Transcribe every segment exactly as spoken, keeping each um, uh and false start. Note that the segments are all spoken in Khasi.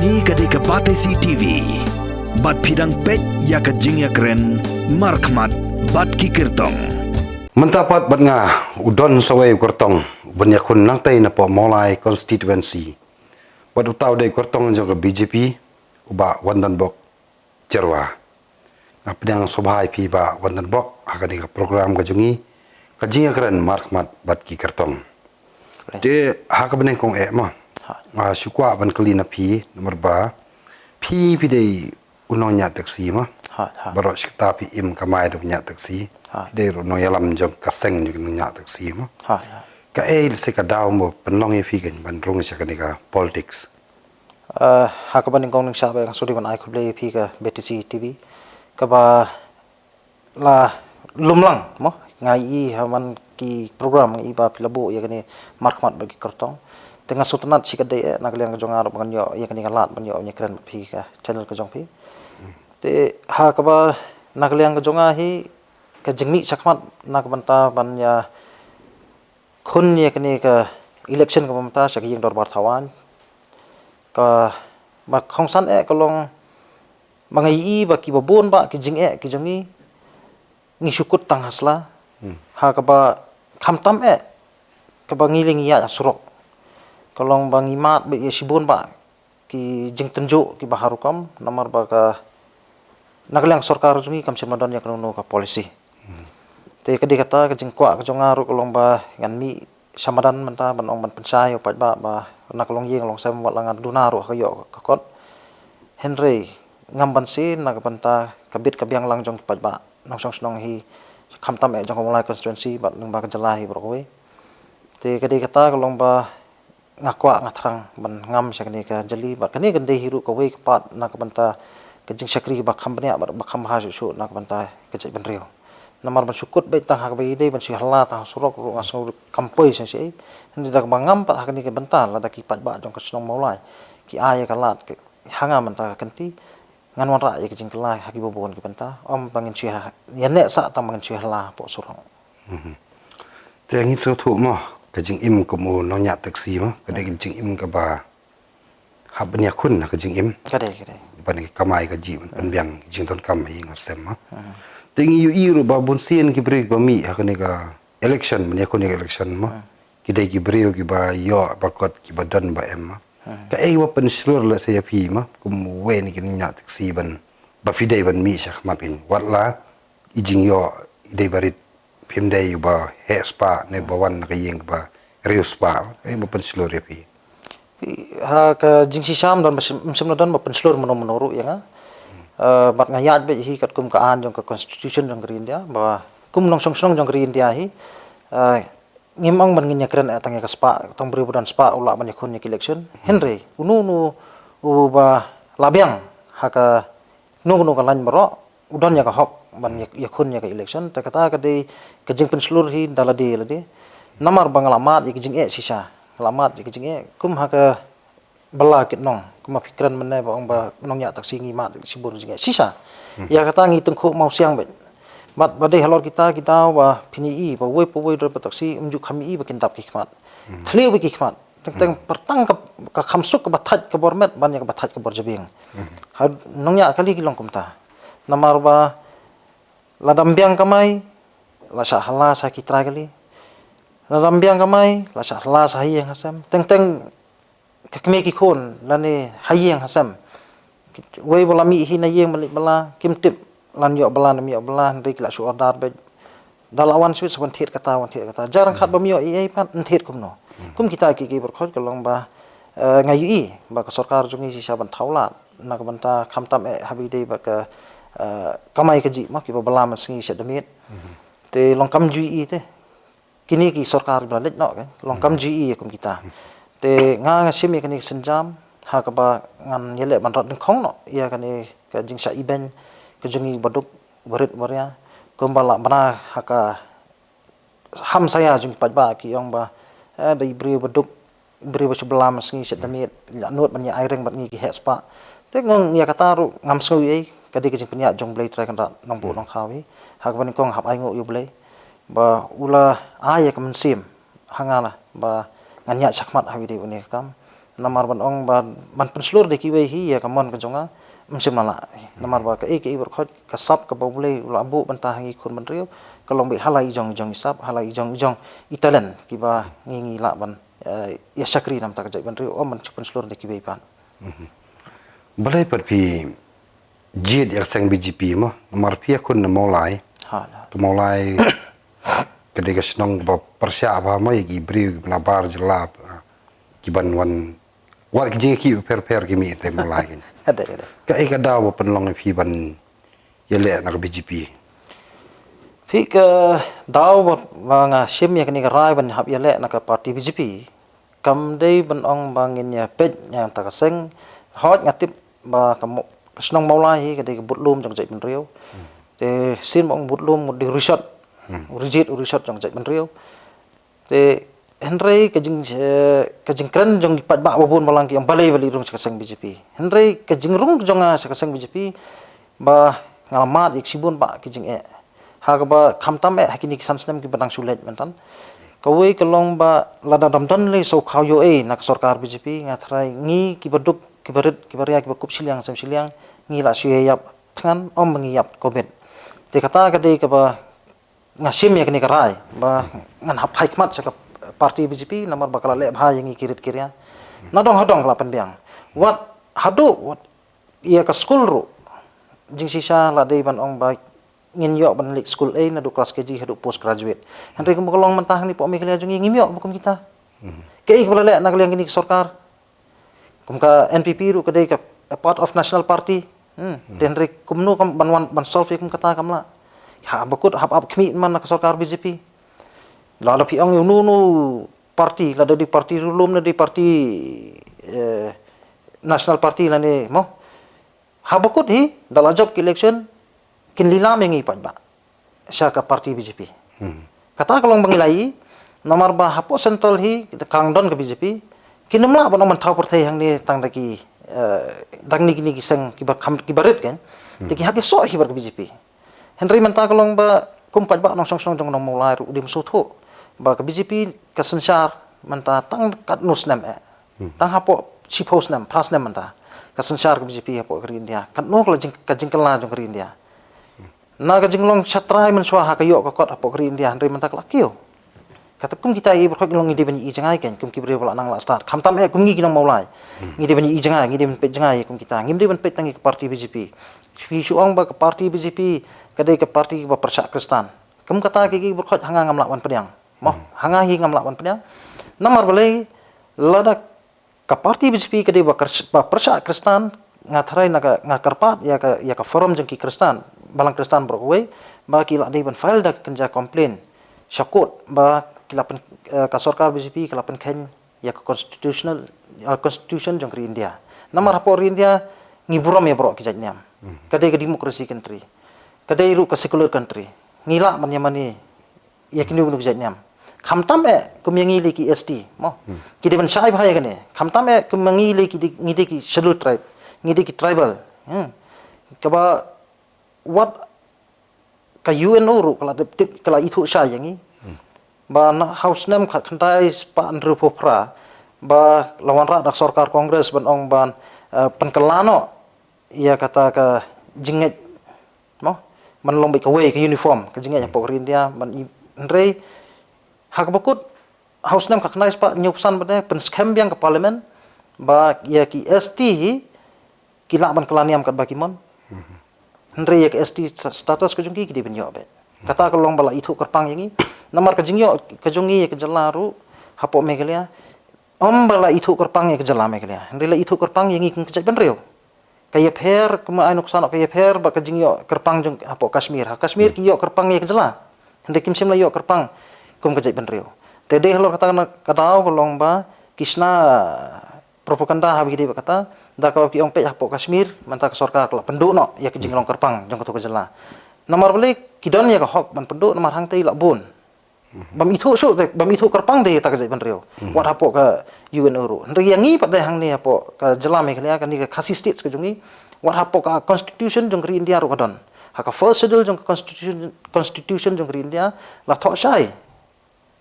Hi ka dei ka Batesi T V. Bad phi dang peit ïa ka jingïakren markhmat bad ki kyrtong. Mynta pat bad nga u don sawei u kyrtong u ban ïakhun nangtai na Pohmawlai constituency. Bad uta u dei u kyrtong jong ka B J P, u Bah Wandonbok Jyrwa. Nga pdiang sngewbha ïa phi Bah Wandonbok ha kane ka program ka jong ngi, ka jingïakren markhmat bad ki kyrtong. Te ha kaba nyngkong eh ma, nga shu kwah ban kylli na phi namar ba phi, phi dei u nongñiah taxi ma. Baroh shi katta phi im kamai da u ñiah taxi. Phi dei ruh u nongïalam jong ka seng jong ki nongñiah taxi ma. Kaei lehse ka daw ba pynlong ïa phi kan ban rung sha kane ka politics? Eh, ha kaba nyngkong nyngkong shuh ba nga sngewdei ban ai khublei ïa phi ka Batesi T V kaba la lum lang mo, nga ïohi ha man ki program nga ïohi ba phi la buh ïa kane markhmat bad ki kyrtong. Te nga sngewtynnat shikaddei eh, na ka liang ka jong nga ruh ba ngan ïoh ïa kane ka lad ban ïoh ïakren bad phi ka channel ka jong phi. Te ha kaba na ka liang ka jong nga hi, ka jingmih shakhmat na ka bynta ban ïa khun ïa kane ka election kaba mynta sha ka ïing dorbar thaw aiñ, kaba kongsan eh ka long ba nga ïohi ba kiba bun bah ki jingeh ki jong ngi, ngi shu kut tang ha sla. Ha kaba khamtam eh kaba ngi leh ngi ïaid ha surok, ka long ba ngi mad beit ïa shibun bah ki jingtynjuh kiba har rukom namar ba ka, na ka liang sorkar jong ngi kam shym la don ïa kano kano ka policy. Te ka dei kata ka jingkwah ka jong nga ruh ka long ba ngan mih sha madan mynta ban ong ban pynshai ïa u paidbah ba na ka longïing longsem wat la nga duna ruh ha ka ïoh ka kot. Hynrei ngam banse na ka bynta ka bit ka biang lang jong ki paidbah nongshong shnong hi, khamtam eh jong ka Mawlai constituency bad lyngba ka jylla hi baroh kawei. Te ka dei kata ka long ba nga kwah nga thrang ban ngam sha kane ka jylli bad kane kan dei hi ruh kawei ka pat na ka bynta ka jingshakri ba kham bniah bad ba kham bha shuh shuh na ka bynta ka jaitbynriew. Namar ban shu kut beit tang ha kaba ïadei ban shu ïahylla tang ha surok ruh nga sngew kam poi shisha. Hynrei da kaba ngam pat ha kane ka bynta lada ki paidbah jong ka shnong Mawlai ki ai ïa ka lad ha nga mynta ka kynti, ngan wanrah ïa ka jingkylla ha kiba bun ki bynta, ym ba ngin shu ïa, ïa neh sah tang ba ngin shu ïahylla hapoh surok. Te ngi sngewthuh mo, ka jingim kum u nongñiah taxi mo ka dei ka jingim kaba hap ban ïakhun ha ka jingim. Ka dei, ka dei. Ban kamai kajih, ban pynbiang jingdonkam ha ïing ha sem mo. Te ngi ïohi ruh ba bunsien ki briew kiba mih ha kane ka election, ban ïakhun ïa ka election mo, ki dei ki briew kiba ïoh ba kot, kiba don ba em mo. Kaei ba pynshlur lehse ïa phi mo kum uwei na ki nongñiah taxi ban, ba phi dei ban mih shakhmat kan, wat la i jingïoh i dei barit, phim dei uba heh spah ne ba wan na ka ïing ba riewspah. Kaei ba pynshlur ïa phi? Ha ka jingshisha ym don ba shim, shim la don ba pynshlur mano mano ruh ïa nga. Eh, bad nga ïaid beit hi katkum ka aiñ jong ka constitution jong ka ri India ba kum nongshong shnong jong ka ri India hi, eh, ngim ong ban ngin ïakren eh tang ïa ka spah, tang briew ba don spah u lah ban ïakhun ïa ka election. Hynrei uno uno uba la biang ha ka kano kano ka lain baroh u don ïa ka hok ban ïa, ïakhun ïa ka election. Te kata ka dei ka jingpynshlur hi da lade lade. Namar ba nga la mad ïa ka jingeh shisha, nga la mad ïa ka jingeh kum ha ka bylla kitnong, kum ba phi kren mynne ba ong ba nongñiah taxi ngi mad ïa shibun jingeh shisha. Ïa kata ngi tyngkhuh mawsiang beit. Bad ba dei halor kita ki daw ba phin ïohi ba uwei pa uwei u driver taxi um ju kham ïohi ba kin dap ki khmat. Thliew beit ki khmat. Teng teng pyrtang ka, ka kham suk kaba thait ka bor met ban ïa kaba thait ka bor jabieng. Ha nongñiah kali ki long kumta. Namar ba lada ym biang kamai la shah hylla sha ki trai kali. Lada ym biang kamai la shah hylla sha ha ïing ha sem. Teng teng ka kmie ki khun lane ha ïing ha sem. Wei ba la mih hi na ïing ban leit bylla kim tip lada ym ïoh bylla ne ym ïoh bylla, hynrei ki la shu order beit. Da la wan shuh sa wan thied kata, wan thied kata. Jar ryngkat bym ïoh ei ei pat yn thied kumno. Kum kita ki, ki baroh khoit ka long ba, eh, nga ïohi ba ka sorkar jong ngi shisha ban thaw lad na ka bynta khamtam eh haba ïadei bad ka, eh, kamai kajih mo kiba bylla mynsngi shet da miet. Te long kam ju ïohi te kine ki sorkar ba la leit noh ka long kam ju ïohi ïa kum kita. Te nga, nga shim ïa kane ka sienjam ha kaba ngan ïaleh ban rat dyngkhong noh ïa kane ka jingshah ibeiñ ka jong ngi ba duk, barit baria, kumba la bna ha ka hamsaia jong ki paidbah ki ong ba, eh, dei briew ba duk, briew ba shu bylla mynsngi shet da miet, la nud ban ïa aireng bad ngi ki heh spah. Te nga ong ïa kata ruh ngam sngew ei ei, ka dei ka jingpynïaid jong U Blei Trai Kynrad Nongbuh Nongthaw hi. Ha kaba nyngkong hap ainguh ïa U Blei ba u la ai ïa ka mynsiem ha nga la ba ngan ïaid shakhmat ha kaba ïadei bad une ka kam. Namar ban ong ba ban pynshlur da kiwei hi ïa ka mon ka jong nga, ym shym la lah. Namar ba kaei kaei baroh khoit ka sap kaba U Blei u la buh bynta ha ngi khun bynriew, ka long beit ha la i jong i jong i sap, ha la i jong i jong i talent kiba ngi ngi lah ban, eh, ïa shakri na ka bynta ka jaitbynriew, ym ban pynshlur da kiwei pat. Balei pat phi jied ïa ka seng B J P mo, namar phi ïakhun na Mawlai. Ha, ha. Ka Mawlai ka dei ka shnong ba pyrshah bha mo ïa ki briew kiba na bar jylla, kiban wan, wat ki jingïakhih pher pher ki mih te Mawlai kin. Ka dei, ka dei. Kaei ka daw ba pynlong ïa phi ban ïaleh na ka B J P? Phi, ka daw ba, ba nga shim ïa kane ka rai ban hap ïaleh na ka party B J P, kam dei ban ong ba ngin ïa peit ïa kata ka seng. Hooid, nga tip ba ka mo-, ka shnong Mawlai hi ka dei ka budlum jong ka jaitbynriew. Te sien ba ong budlum, u dei u rishot. U ri jied u rishot jong ka jaitbynriew. Te hynrei ka jing, eh, ka jingkren jong ki paidbah ba bun balang ki ong balei balei rung sha ka seng B J P. Hynrei ka jingrung jong nga sha ka seng B J P ba nga la mad ïa ki shibun bah ki jingeh. Ha kaba khamtam eh ha kine ki san snem kiba dang shu leit mynta. Kawei ka long ba lada dam don lei shuh khaw ïoh ei na ka sorkar B J P, nga tharai ngi kiba duk, kiba rit, kiba ria, kiba kup shiliang sem shiliang, ngi la shu ïa ïap thngan, ym ngi ïap covid. Te kata ka dei kaba nga shim ïa kane ka rai ba ngan hap phai khmat sha ka party B J P, namar ba ka la leh bha ïa ngi ki rit ki ria. Na dong ha dong ka la pynbiang. Wat haduh, wat ïa ka skul ruh, jingshisha la dei ban ong ba ngin ïoh ban leit skul ei naduh klas K G haduh post graduate. Hynrei kumba ka long mynta hangne hapoh Meghalaya jong ngi, ngim ïoh ba kum kita. Kaei kaba la leh na ka liang kane ka sorkar? Kum ka N P P ruh ka dei ka, a part of National Party. Hmm. Te hynrei kumno kam ban wan ban solve ïa kum kata, kam lah. Haba kut hap ap khmih man na ka sorkar B J P. Lada phi ong ïa uno uno party, lada dei party ruh lum, lada dei party, eh, National Party lane mo. Haba kut hi, da la jop ki election, kin lilam ïa ngi paidbah sha ka party B J P. Kata ka long ba ngi la ïohi, namar ba hapoh central hi ka dang don ka B J P, kin ym lah ban ong ban thaw pyrthei hangne tang da ki, eh, dang ni kine ki seng kiba kham, kiba rit kan. Te ki hap ïasoh hi bad ka B J P. Hynrei mynta ka long ba kum paidbah nongshong shnong jong nong Mawlai ruh u dei ban sngewthuh ba ka B J P ka synshar mynta tang katno snem eh. Tang hapoh shiphew snem, phra snem mynta ka synshar ka B J P hapoh ka ri India. Katno ka la jing, ka jingkylla jong ka ri India. Na ka jinglong shatrai mynshuwa ha ka ïoh ka kot hapoh ka ri India, hynrei mynta ka la kiew. Kata kum kita i baroh ngi long ngi dei ban ïohi jngai kan, kum ki briew ba la nang la stad. Khamtam eh kum ngi ki nong Mawlai. Ngi dei ban ïohi jngai, ngi dei ban peit jngai kum kita. Ngim dei ban peit tang ïa ka party B J P. Phi shu ong ba ka party B J P ka dei ka party ba pyrshah Khristan. Kum kata ki, ki baroh ha nga ngam lah ban pdiang. Mo, ha nga hi ngam lah ban pdiang. Namar balei, lada ka party B J P ka dei ba kyr-, ba pyrshah Khristan, nga tharai na ka, nga kyrpad ïa ka, ïa ka forum jong ki Khristan, balang Khristan baroh kawei, ba ki lah dei ban file da ka kynja complain sha court ba ki la pyn-, eh, ka sorkar B J P ka la pynkheiñ ïa ka constitutional, ïa ka constitution jong ka ri India. Namar hapoh ri India ngi burom ïa baroh ki jait niam. Ka dei ka democracy country. Ka dei ruh ka secular country. Ngi lah ban ïa mane ïa kino kino ki jait niam. Khamtam eh kum ïa ngi lei ki S T, mo. Ki dei ban shai bha ïa kane. Khamtam eh kum ïa ngi lei ki dei, ngi dei ki scheduled tribe. Ngi dei ki tribal. Hmm. Kaba wat ka U N O ruh ka la tip, tip, ka la ithuh shai ïa ngi. Ba na ha u snem khatkhyndai spah hynriewphew phra ba la wanrah da ka sorkar Congress ban ong ban, eh, pynkylla noh ïa kata ka jingngeit, mo, ban long beit kawei ka uniform ka jingngeit hapoh ka ri India, ban i-, hynrei ha kaba kut ha u snem khatkhyndai spah hynñiewphew san pat de pynskhem biang ka parliament ba ïa ki S T hi ki lah ban kylla niam katba ki mon. Hynrei ïa ka S T sta-, status ka jong ki ki dei ban ïoh beit. Kata ka long ba la ithuh kyrpang ïa ngi. Namar ka jingïoh ka jong ngi ïa ka jylla ruh hapoh Meghalaya, ym ba la ithuh kyrpang ïa ka jylla Meghalaya, hynrei la ithuh kyrpang ïa ngi kum ka jaitbynriew. Ka ïapher, kumba ai nuksa noh, ka ïapher bad ka jingïoh kyrpang jong hapoh Kashmir. Ha Kashmir ki ïoh kyrpang ïa ka jylla, hynrei kim shym la ïoh kyrpang kum ka jaitbynriew. Te dei halor kata ka daw ka long ba ki shna propaganda haba ki dei bad kata, da kaba ki ong peit hapoh Kashmir mynta ka sorkar ka la pynduh noh ïa ka jinglong kyrpang jong kato ka jylla. Namar balei? Ki don ïa ka hok ban pynduh, namar hangtei la bun. Bym ithuh shuh te, bym ithuh kyrpang te ïa kata ka jaitbynriew. Wat hapoh ka U N O ruh. Hynrei ïa ngi pat de hangne hapoh ka jylla Meghalaya, kane ka Khasi States ka jong ngi, wat hapoh ka constitution jong ka ri India ruh ka don. Ha ka first schedule jong ka constitution, constitution jong ka ri India la thoh shai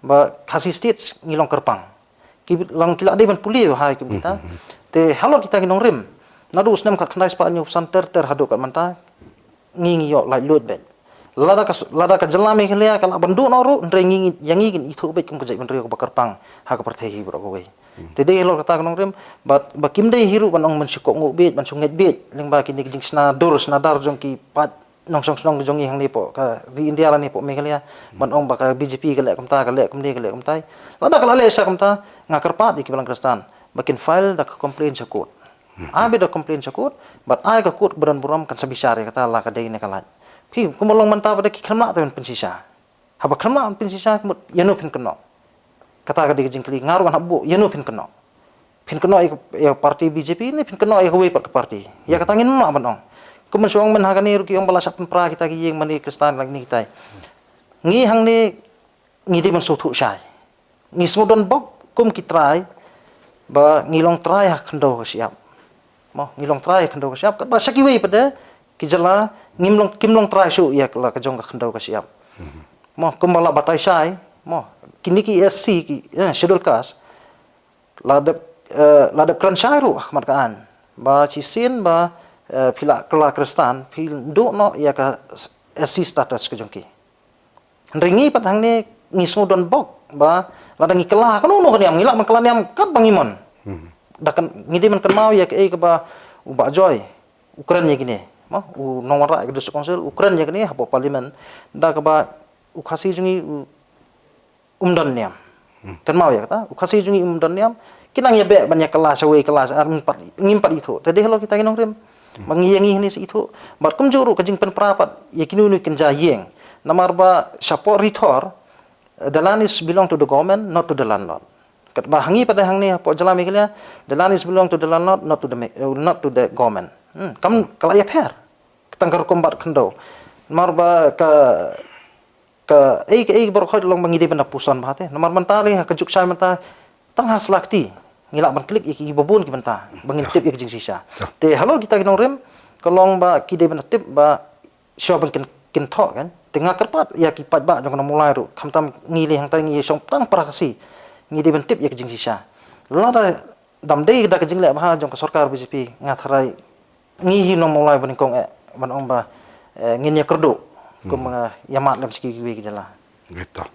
ba Khasi States ngi long kyrpang. Ki long ki la dei ban pule ha kum kita. Te halor kita ki nongrim, naduh u snem khatkhyndai spah hynñiewphew san ter ter haduh kat mynta, ngi ngi ïoh laitluid beit. Lada ka, lada ka jylla Meghalaya ka lah ban duh noh ruh, hynrei ngi, ngi, ïa ngi kin ithuh beit kum ka jaitbynriew kaba kyrpang ha ka pyrthei hi baroh kawei. Te dei halor kata ka nongrim, ba, ba kim dei hi ruh ban ong ban shu kohnguh beit, ban shu ngeit beit lyngba kine ki jingshna dur shna dar jong ki paid nongshong shnong jong ngi hangne hapoh ka ri India lane hapoh Meghalaya, ban ong ba ka B J P ka leh kumta, ka leh kumne, ka leh kumtai. Lada ka la leh shisha kumta, nga kyrpad ïa ki balang Khristan ba kin file da ka complaint sha court. Ai beit da complaint sha court, bad ai ka court ba don burom kan sa bishar ïa kata la ka dei ne ka lait. Phi, kumba long mynta pat de ki khlem lah te ban pynshisha. Haba khlem lah ban pynshisha, ka mut ïano phin kynnoh? Kata ka dei ka jingkylli, nga ruh ngan hap buh, ïano phin kynnoh? Phin kynnoh ïa ka, ïa ka party B J P ne phin kynnoh ïa kawei pat ka party? Ïa kata ngim lah ban ong. Kumba shu ong mynta ha kane ruh ki ong ba la shah pynpra kita ki ïing mane Khristan lane kitai. Ngi hangne ngi dei ban sngewthuh shai. Ngi sngewdon bok kum ki trai, ba ngi long trai ha khyndew ka shyiap. Mo, ngi long trai ha khyndew ka shyiap, katba sha kiwei pat de ki jylla ngim long, kim long trai shuh ïa la ka jong ka khyndew ka shyiap. Mo, kumba la batai shai, mo, kine ki S C, ki, eh, Schedule Caste, la dep, eh, la dep kren shai ruh ha khmat ka aiñ ba shisien ba, eh, phi la kylla Khristan, phi duh noh ïa ka S C status ka jong ki. Hynrei ngi pat hangne ngi sngewdon bok ba lada ngi kylla kano kano ka niam, ngi lah ban kylla niam katba ngi mon. Da kan ngi dei ban kynmaw ïa kaei kaba u Bah Joy u kren ïa kine, mo, u nongwanrah ka District Council u kren ïa kine hapoh Parliament, da kaba u Khasi jong ngi u, um don niam. Kynmaw ïa kata, u Khasi jong ngi um don niam. Ki nang ïa beh ban ïa kylla shawei kylla sha ar, ngim pat, ngim pat ithuh. Te dei halor kita ki nongrim ba ngi ïa ngi hangne sa ithuh. Bad kumjuh ruh ka jingpynpra pat ïa kino kino ki kynja ïing. Namar ba shapoh Ri Thor, eh, the land is belong to the government, not to the landlord. Katba ha ngi pat de hangne hapoh jylla Meghalaya, the land is belong to the landlord, not to the me-, eh, not to the government. Hmm, kam, ka la ïapher. Tang ka rukom bat khyndew. Namar ba ka, ka, ei, ka, ei, baroh khoit long ba ngi dei ban da puson bha te. Namar mynta lei ha ka juk shai mynta, tang ha slakti ngi lah ban klik ïa ki babun ki mynta ba ngin tip ïa ka jingshisha. Te halor kita ki nongrim, ka long ba ki dei ban da tip ba shuwa ban kin, kin thoh kan. Te nga kyrpad ïa ki paidbah jong ka Nongmawlai ruh, khamtam ngi lei hangta ngi shong tang para Khasi, ngi dei ban tip ïa ka jingshisha. Lada dam dei da ka jingleh bha jong ka sorkar B J P, nga tharai ngi hi Nongmawlai ba nyngkong eh ban ong ba, eh, ngin ïa kyrduh kum, eh, ïa mad lem sha kiwei ki jylla. Betul.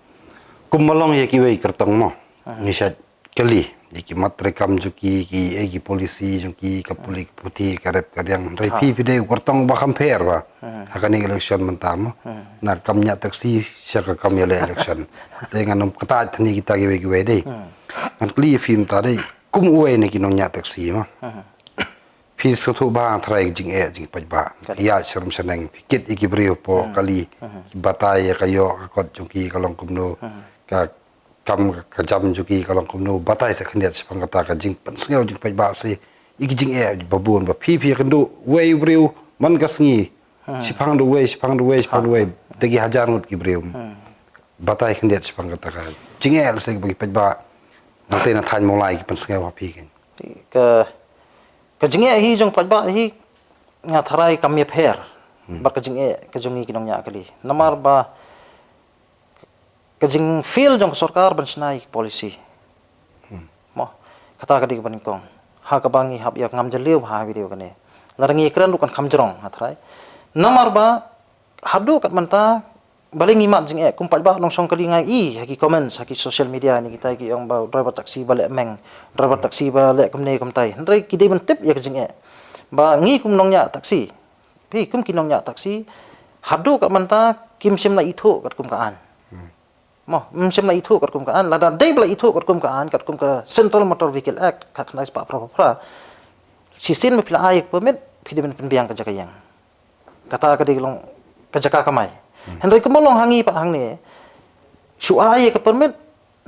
Kum ma long ïa kiwei kyrtong mo. Ngi shait kylli ïa ki mat treikam jong ki, ki, eh, ki policy jong ki, ka pule ka puthi, ka rep ka riang. Hynrei phi, phi dei u kyrtong ba kham pher ba ha kane election mynta mo. Na kam ñiah taxi sha ka kam ïaleh election. Te ngan ym kata thani kita kiwei kiwei dei. Ngan kylli ïa phi mynta dei. Kum uwei na ki nongñiah taxi mo. Phi sngewthuh bha tharai ka jingeh jong ki paidbah. Ïa syrem shaneng phi kit ïa ki briew hapoh kali, ki batai ïa ka ïoh ka kot jong ki ka long kumno, ka kam ka jam jong ki ka long kumno, batai sa khyndiat shaphang kata ka jingpynsngew jong ki paidbah shi ïa ki jingeh babun ba phi phi ïakynduh uwei u briew man ka sngi, shaphang da uwei, shaphang da uwei, shaphang da uwei, da ki hajar ngut ki briew. Batai khyndiat shaphang kata ka jingeh lashai ba ki paidbah nangta na thaiñ Mawlai ki pynsngew ha phi kan. Ka, ka jingeh hi jong paidbah hi nga tharai kam ïapher bad ka jingeh ka jong ngi ki nongñiah kali. Namar ba ka jingfail jong ka sorkar ban shna ïa ki policy. Mo, kata ka dei kaba nyngkong. Ha kaba ngi hap ïa ngam jylliew ha video kane. Lada ngi kren ruh kan kham jrong nga tharai. Namar ba haduh kat mynta balei ngi mad jingeh kum paidbah nongshong kali, nga i ha ki comments ha ki social media ne kita ki ong ba u driver taxi ba leh meng, driver taxi ba leh kumne kumtai. Hynrei ki dei ban tip ïa ka jingeh ba ngi kum nongñiah taxi, phi kum ki nongñiah taxi, haduh kat mynta kim shym la ithuh katkum ka aiñ. Mo, kim shym la ithuh katkum ka aiñ, lada dei ba la ithuh katkum ka aiñ, katkum ka Central Motor Vehicle Act, khatkhyndai spah phra phra phra. Shisien ba phi la ai ïa ka permit, phi dei ban pynbiang ka jaka ïeng. Kata ka dei ka long ka jaka kamai. Hynrei kumba long ha ngi pat hangne, shu ai ïa ka permit,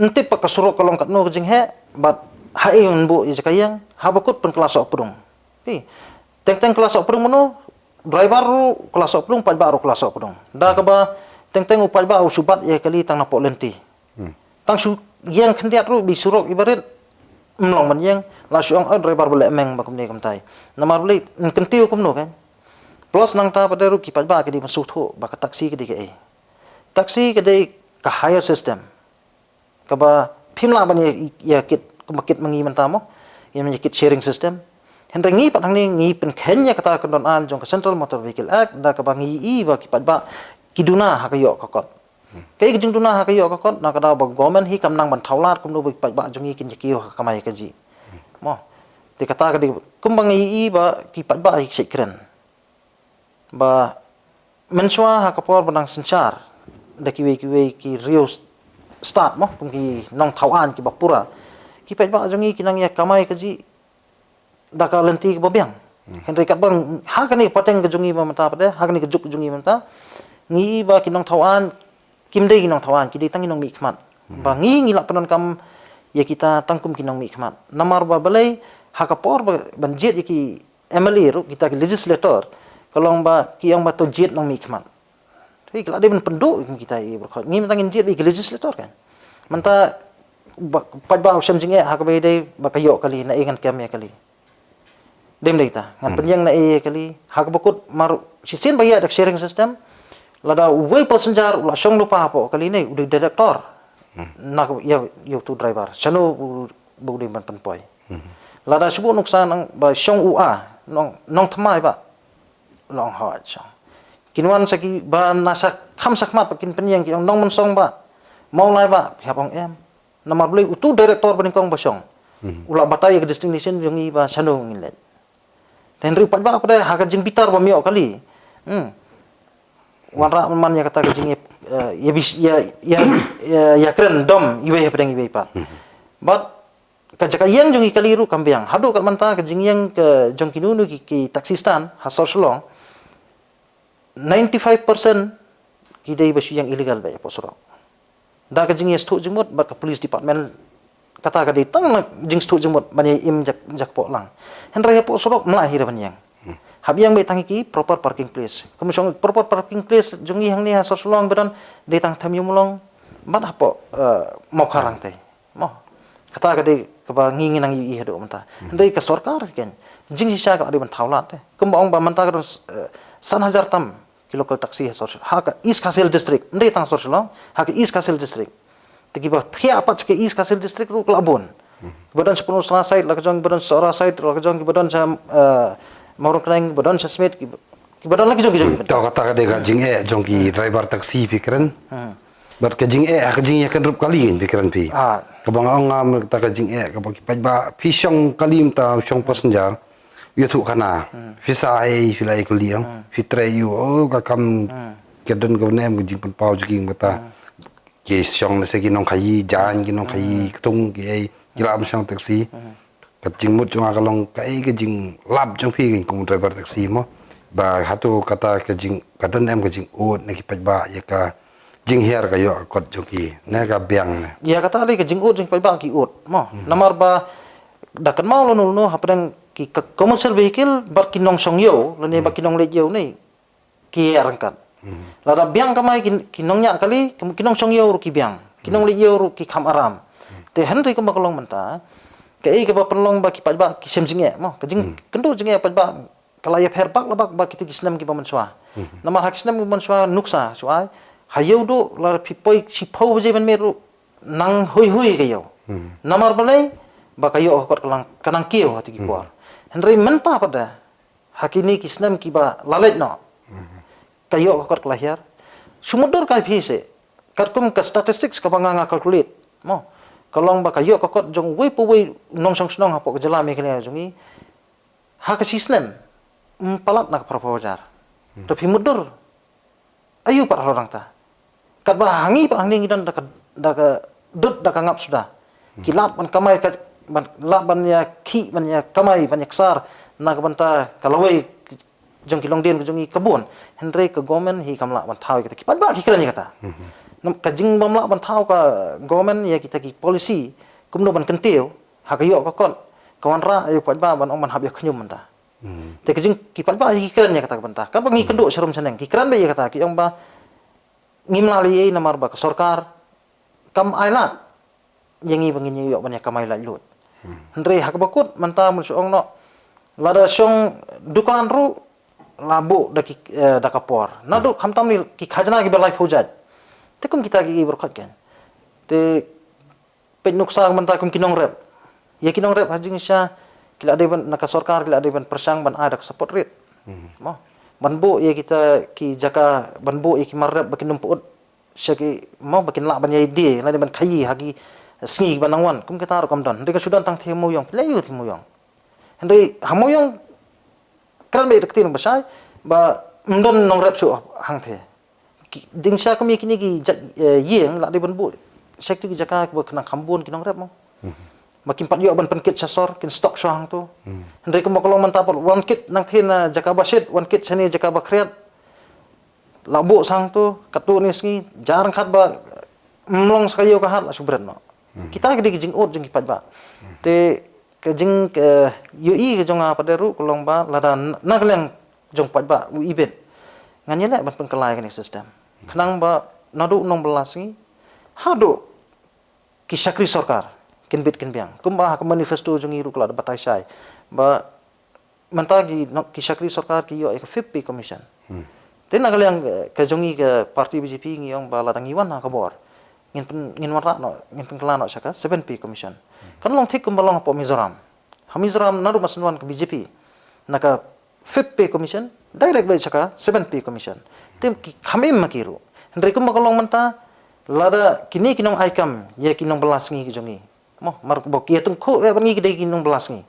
ym tip pat ka surok ka long katno ka jingheh, bad haei ban buh ïa jaka ïeng, haba kut pynkylla sohpdung. Phi, teng teng kylla sohpdung mano, driver ruh kylla sohpdung, paidbah ruh kylla sohpdung. Da kaba teng teng u paidbah u shu bat ïa kali tang napoh lynti. Tang shu ïeng khyndiat ruh ba i surok i barit, ym long ban ïeng, la shu ong, oh, driver ba leh meng ba kumne kumtai. Namar balei, yn kyntiew kumno kan. Plus nangta pat de ruh ki paidbah ki dei ban sngewthuh ba ka taxi ka dei kaei. Taxi ka dei ka hire system kaba phim lah ban ïa, ïa kit kumba kit ma ngi mynta mo, ïa ma ngi kit sharing system. Hynrei ngi pat hangne ngi pynkheiñ ïa kata ka kyndon ain jong ka Central Motor Vehicle Act da kaba ngi ïohi ba ki paidbah ki duna ha ka ïoh ka kot. Kaei ka jingduna ha ka ïoh ka kot, na ka daw ba government hi kam nang ban thaw lad kumno ba ki paidbah jong ngi kin ïa kiew ha ka kamai kajih. Mo. Te kata ka dei kumba ngi ïohi ba ki paidbah hi ki shait kren. Ba mynshuwa ha ka por ba nang synshar da kiwei kiwei ki riew stad mo, kum ki nongthaw ain kiba pura, ki paidbah jong ngi ki nang ïa kamai kajih da ka lynti kaba biang. Hynrei katba ha kane ka pateng ka jong ngi ba mynta pat, ha kane ka juk jong ngi mynta, ngi ïohi ba ki nongthaw ain kim dei ki nongthaw ain, ki dei tang ki nongmihkhmat. Ba ngi ngi lah pyndonkam ïa kita tang kum ki nongmihkhmat. Namar ba balei ha ka por ba ban jied ïa ki M L A ruh, kita ki legislator, ka long ba ki ong ba to jied nongmihkhmat. Hei, ka la dei ban pynduh kum kita i brkhot. Ngi mynta ngin jied ba i ki legislator kan. Mynta ba paidbah u shem jingeh ha kaba ïadei ba ka ïoh kali, naei ngan kem ïa kali. Dei ym dei ta ngan pynïeng naei ïa kali. Ha kaba kut mar shisien ba ïa da ka sharing system, lada uwei passenger u la shong lypa hapoh kali ne u dei director. Na ka ïa ïa utu driver shano u ba u dei ban pynpoi. Lada shu buh nuksa nang ba shong u a nong nongthymmai ba long hoi shong. Kin wan sa ki ba na sa kham sa khmat ba kin pynïeng ki ong nongmynsong ba. Mawlai ba phi hap ong em. Namar balei utu director ba nyngkong ba shong. U la batai ïa ka destination jong ngi ba shano ngin leit. Te hynrei u paidbah pat ha ka jingbitar ba ym ïoh kali. Wanrah man ïa kata ka jing ïa ïa bis ïa ïa ïa kren dom iwei hapdeng iwei pat. Bad ka jaka ïeng jong i kali ruh kam biang. Haduh kat mynta ka jingïeng ka jong kino kino ki, ki taxi stand ha sor Shillong, ninety-five percent ki dei ba shu ïeng illegal ba ïa poh surok. Da ka jingïasythuh jingmut bad ka police department, kata ka dei tang na jingsythuh jingmut ban ïa im jak jak poh lang. Hynrei ha poh surok mla hi ra ban ïeng. Hap ïeng ba tang ki proper parking place. Kum shong proper parking place jong i hangne ha sor Shillong ba don dei tang Them Ïew Mawlong bad hapoh Mawkharang te. Mo. Kata ka dei kaba ngi ngi nang ïohi haduh mynta. Hynrei ka sorkar kan jingshisha ka la dei ban thaw lad te. Kumba ong ba mynta ka don san hajar tam ki local taxi ha sor ha ka East Khasi Hills District. Ym dei tang sor Shillong ha ka East Khasi Hills District. Te kiba phiah pat ka East Khasi Hills District ruh ka la bun. Kiba don sha Pynursla side la ka jong, kiba don sha Sohra side la ka jong, kiba don sha Mawryngkneng, kiba don sha Smit, kiba don la ki jong ki jong ki. To kata ka dei ka jingeh jong ki driver taxi phi kren. Bad ka jingeh ha ka jingïakyndup kali phi kren phi. Kaba nga ong nga mynta ka jingeh kaba ki paidbah phi shong kali mynta shong passenger. Ïathuh khana phi sa ei phi la ei kali ong phi trei ïu o ka kam ka don ka nem ka jingpynpaw jingkata. Ki shong na se ki nongkhaïi jan ki nongkhaïi ktung ki ei ki la am shong taxi. Ka jingmut jong nga ka long kaei ka jinglap jong phi kum driver taxi mo. Ba hato kata ka jing ka don em ka jingud na ki paidbah ïa ka jinghiar ka ïoh ka kot jong ki ne ka biang ne. Ïa kata lei ka jingud jong ki paidbah ki ud mo. Namar ba da kynmaw lano lano hapdeng ki ka commercial vehicle bad ki nongshong ïew lane ba ki nongleit ïew ne. Ki ïa ryngkat. Lada biang kamai ki nongñiah kali ki nongshong ïew ruh ki biang ki nongleit ïew ruh ki kham aram. Te hynrei kumba ka long mynta kaei kaba pynlong ba ki paidbah ki shem jingeh mo ka jingkynduh jingeh paidbah ka la ïapher bak la bak bad kito ki snem kiba mynshuwa. Namar ha ki snem kiba mynshuwa nuksa shu ai ha ïew duh lada phi poi shiphew baje ban miet ruh nang hui hui ka ïew. Namar balei ba ka ïoh ka kot ka nang kiew ha tu ki por. Hynrei mynta pat da ha kine ki snem kiba la leit noh. Ka ïoh ka kot ka la hiar. Shu mutdur kai phi se katkum ka statistics kaba nga nga calculate mo ka long ba ka ïoh ka kot jong uwei pa uwei nongshong shnong hapoh ka jylla Meghalaya jong ngi ha ka shi snem ym palat na ka phraphew hajar. To phi mutdur aïu pat halor nangta. Katba ha ngi pat hangne ngi don da ka da ka dud da ka ngap suda. Ki lad ban kamai ka ban lad ban ïa khih ban ïa kamai ban ïa ksar na ka bynta ka lawei jong ki longdien ka jong ngi ka bun. Hynrei ka government hi kam lah ban thaw ïa kata ki paidbah ki kren ïa kata. Ka jingbym lah ban thaw ka government ïa kita ki policy kumno ban kyntiew ha ka ïoh ka kot ka wanrah ïa u paidbah ban ong ban hap ïa khñium mynta. Te ka jing ki paidbah hi ki kren ïa kata ka bynta katba ngi kynduh sharum shaneng ki kren beit ïa kata ki ong ba ngim lah lei ei namar ba ka sorkar kam ai lad ïa ngi ba ngin ïoh ban ïa kamai laitluid. Hynrei ha kaba kut mynta mun shu ong noh lada shong dukan ruh la buh da ki da ka por naduh khamtam ni ki khajna kiba laiphew jait. Te kum kita ki ei bor khot kan te peit nuksa mynta kum ki nongrep. Ïa ki nongrep ha jingshisha ki la dei ban, na ka sorkar ki la dei ban pyrshang ban ai da ka support rate. Mo. Ban buh ïa kita ki jaka, ban buh ïa ki mar rep ba kin ym pyut sha ki, mo, ba kin lah ban ïai die, lane ban khaïi ha ki sngi ba nang wan. Kum kita ruh kam don. Hynrei ka shu don tang thie Mawiong, phi leh aiu thie Mawiong? Hynrei ha Mawiong kren beit da ka ktien ba shai ba ym don nongrep shuh hangthie. Ki, jingshisha kum ïa kine ki jait, eh, ïing la dei ban buh sha kitu ki jaka kiba khnang kham bun ki nongrep, mo. Ba kim pat ïoh ban pynkit sha sor, kin stock shuwa hangtu. Hynrei kumba ka long mynta pat, wan kit nangthie na jaka ba shit, wan kit shane jaka ba khriat. La buh sha hangtu, katto katne sngi, jar ryngkat ba ym long sa ka ïew ka hat, la shu bret noh. Kita ki dei ki jingud jong ki paidbah. Te ka jing, ka ïohi ka jong nga pat de ruh ka long ba lada na, na ka liang jong paidbah u ibit, ngan ïaleh ban pynkylla ïa kane ka system. Khnang ba naduh nongbylla sngi haduh ki shakri sorkar kin bit kin biang. Kumba ha ka manifesto jong ngi ruh ka la batai shai ba mynta ki, no, ki shakri sorkar ki ïoh ïa ka fifth pay commission. Te na ka liang, eh, ka jong ngi ka party B J P ngi ong ba lada ngi wan ha ka bor, ngin pyn, ngin wanrah noh, ngin pynkylla noh sha ka seventh pay commission. Kan long thik kumba long hapoh Mizoram. Ha Mizoram naduh ba shen wan ka B J P, na ka fifth pay commission direct beit sha ka seventh pay commission. Te ki kham im ma ki ruh. Hynrei kumba ka long mynta, lada kine ki nong ai kam ïa ki nongbylla sngi ki jong ngi, mo, mar ba ki ïa tyngkhuh ïa ban ngi ki dei ki nongbylla sngi.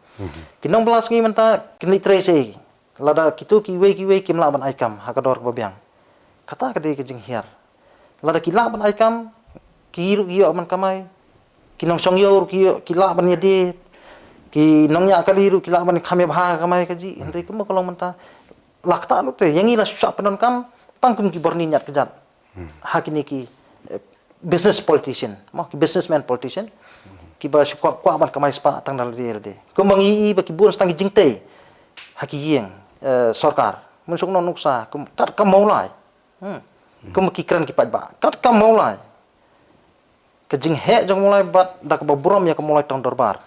Ki nongbylla sngi mynta kin leit trei shaei lada kitu kiwei kiwei kim lah ban ai kam ha ka dor kaba biang? Kata ka dei ka jinghiar. Lada ki lah ban ai kam, ki ruh ki ïoh ban kamai. Ki nongshong ïew ruh ki ïoh, ki lah ban ïadie. Ki nongñiah kali ruh ki lah ban kham ïa bha ka kamai kajih. Hynrei kumba ka long mynta, la kata lut te, ïa ngi la shu shah pyndonkam tang kum ki bor ñiat kjat ha kine ki, eh, business politician, mo, ki businessman politician, kiba shu kwah, kwah ban kamai spah tang da lade lade. Kumba ngi ïohi ba ki bun sa tang ki jingtei ha ki ïing, eh, sorkar. Mynshuwa nuksa, kum, kat ka Mawlai. Hmm. Kum ki kren ki paidbah, kat ka Mawlai. Ka jingheh jong Mawlai bad da kaba burom ïa ka Mawlai Town Dorbar.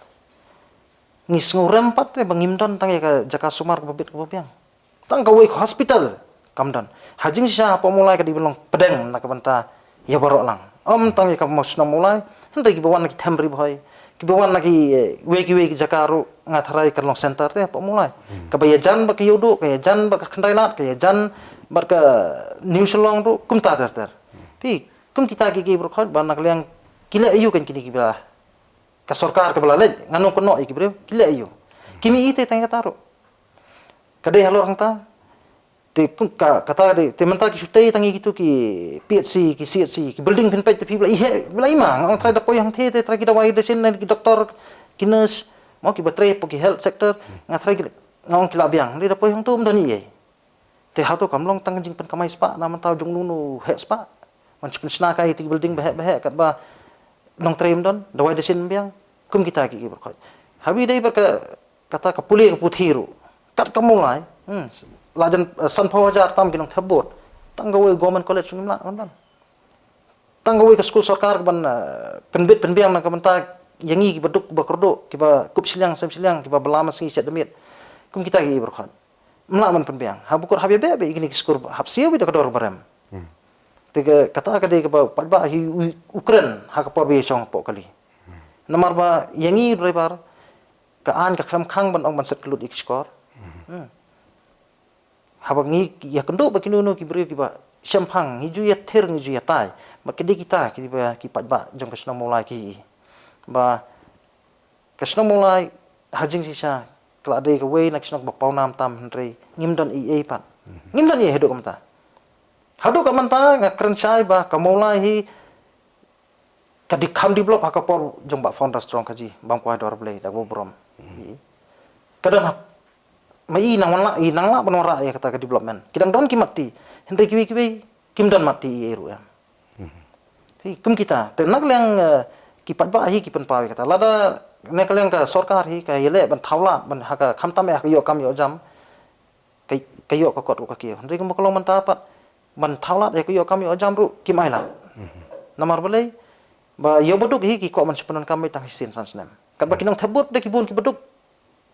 Ngi sngewrem pat te ba ngim don tang ïa ka jaka sumar kaba bit kaba biang. Tang kawei ka hospital kam don. Ha jingshisha hapoh Mawlai ka dei ban long pdeng na ka bynta ïa baroh lang. Ym tang ïa ka shnong Mawlai, hynrei kiba wan na ki them Ri Bhoi, kiba wan na ki, eh, wei kiwei ki jaka ruh nga tharai kan long center te hapoh Mawlai. Kaba ïajan bad ka Ïewduh, ka ïajan bad ka Khyndailad, ka ïajan bad ka New Shillong ruh, kumta ter ter. Phi, kum kita ki, ki briew khot ba na ka liang ki leh aiu kan kine kiba, ka sorkar kaba la leit, ngan ong kynnoh ïa ki briew, ki leh aiu? Kim ïohi te tang ïa kata ruh. Ka dei halor hangta. Te kum ka, kata ka dei, te mynta ki shu tei tang ïa kitu ki P H C, ki C H C, ki building phin peit te phi ba la i heh, ba la i ma, nga ong trai da poi hangthie te trai ki dawai dashin ne ki doktor, ki nurse, mo, kiba trei hapoh ki health sector, nga trai ki, nga ong ki la biang, dei da poi hangtu ym don ei ei. Te hato kam long tang ka jingpynkamai spah na mynta jong uno uno u heh spah? Ban shu pynshna kai ïa ki building ba heh ba heh katba nongtrei ym don, dawai dashin ym biang, kum kita ki, ki briew khot. Haba dei bad ka, kata ka pule ka puthi ruh, kat ka Mawlai, hmm, la jan, eh, sanphew hajar tam ki nongthep vote. Tang kawei government college ngim lah ban don. Tang kawei ka skul sorkar ban, eh, pynbit pynbiang na ka bynta ïa ngi kiba duk ba kyrduh, kiba kup shiliang sem shiliang, kiba bylla mynsngi shet da miet. Kum kita ki, ki briew khot. Ym lah ban pynbiang. Haba kut hap ïa beh beh ïa kine ki skul, hap siew beit da ka dor ba rem. Te ka, kata ka dei kaba paidbah hi u, u kren ha ka por ba ïashong hapoh kali. Namar ba ïa ngi u driver, ka aiñ ka khlem khang ban ong ban set kyllut ïa ki shkor. Hmm. Haba ngi ïakynduh bad kino kino ki briew kiba shemphang, ngi ju ïathir, ngi ju ïatai. Bad ki dei kita kiba, ki paidbah jong ka shnong Mawlai ki, ba ka shnong Mawlai ha jingshisha ka la dei kawei na ki shnong ba pawnam tam, hynrei ngim don ei ei pat. Ngim don ei ei haduh ka mynta. Haduh ka mynta nga kren shai ba ka Mawlai hi ka dei kham develop ha ka por jong Bah Founder Strong Khaji, bam kwai dor Blei da kaba burom. Ka don ha, ma i nang wan lah, i nang lah ban wanrah ïa kata ka development. Ki dang don ki matti, hynrei kiwei kiwei kim don matti ei ei ruh em. Hi, kum kita, te na ka liang, eh, ki paidbah hi ki pynpaw ïa kata. Lada na ka liang ka sorkar hi ka ïaleh ban thaw lad ban ha ka, khamtam ïa ka ïoh kam ïoh jam, ka, ka ïoh ka kot ruh ka kiew. Hynrei kumba ka long mynta pat, ban thaw lad ïa ka ïoh kam ïoh jam ruh kim ailad. Namar balei? Ba ïa u baduk hi ki kwah ban shu pyndonkam beit tang shisien san snem. Katba ki nongthep vote de ki bun ki baduk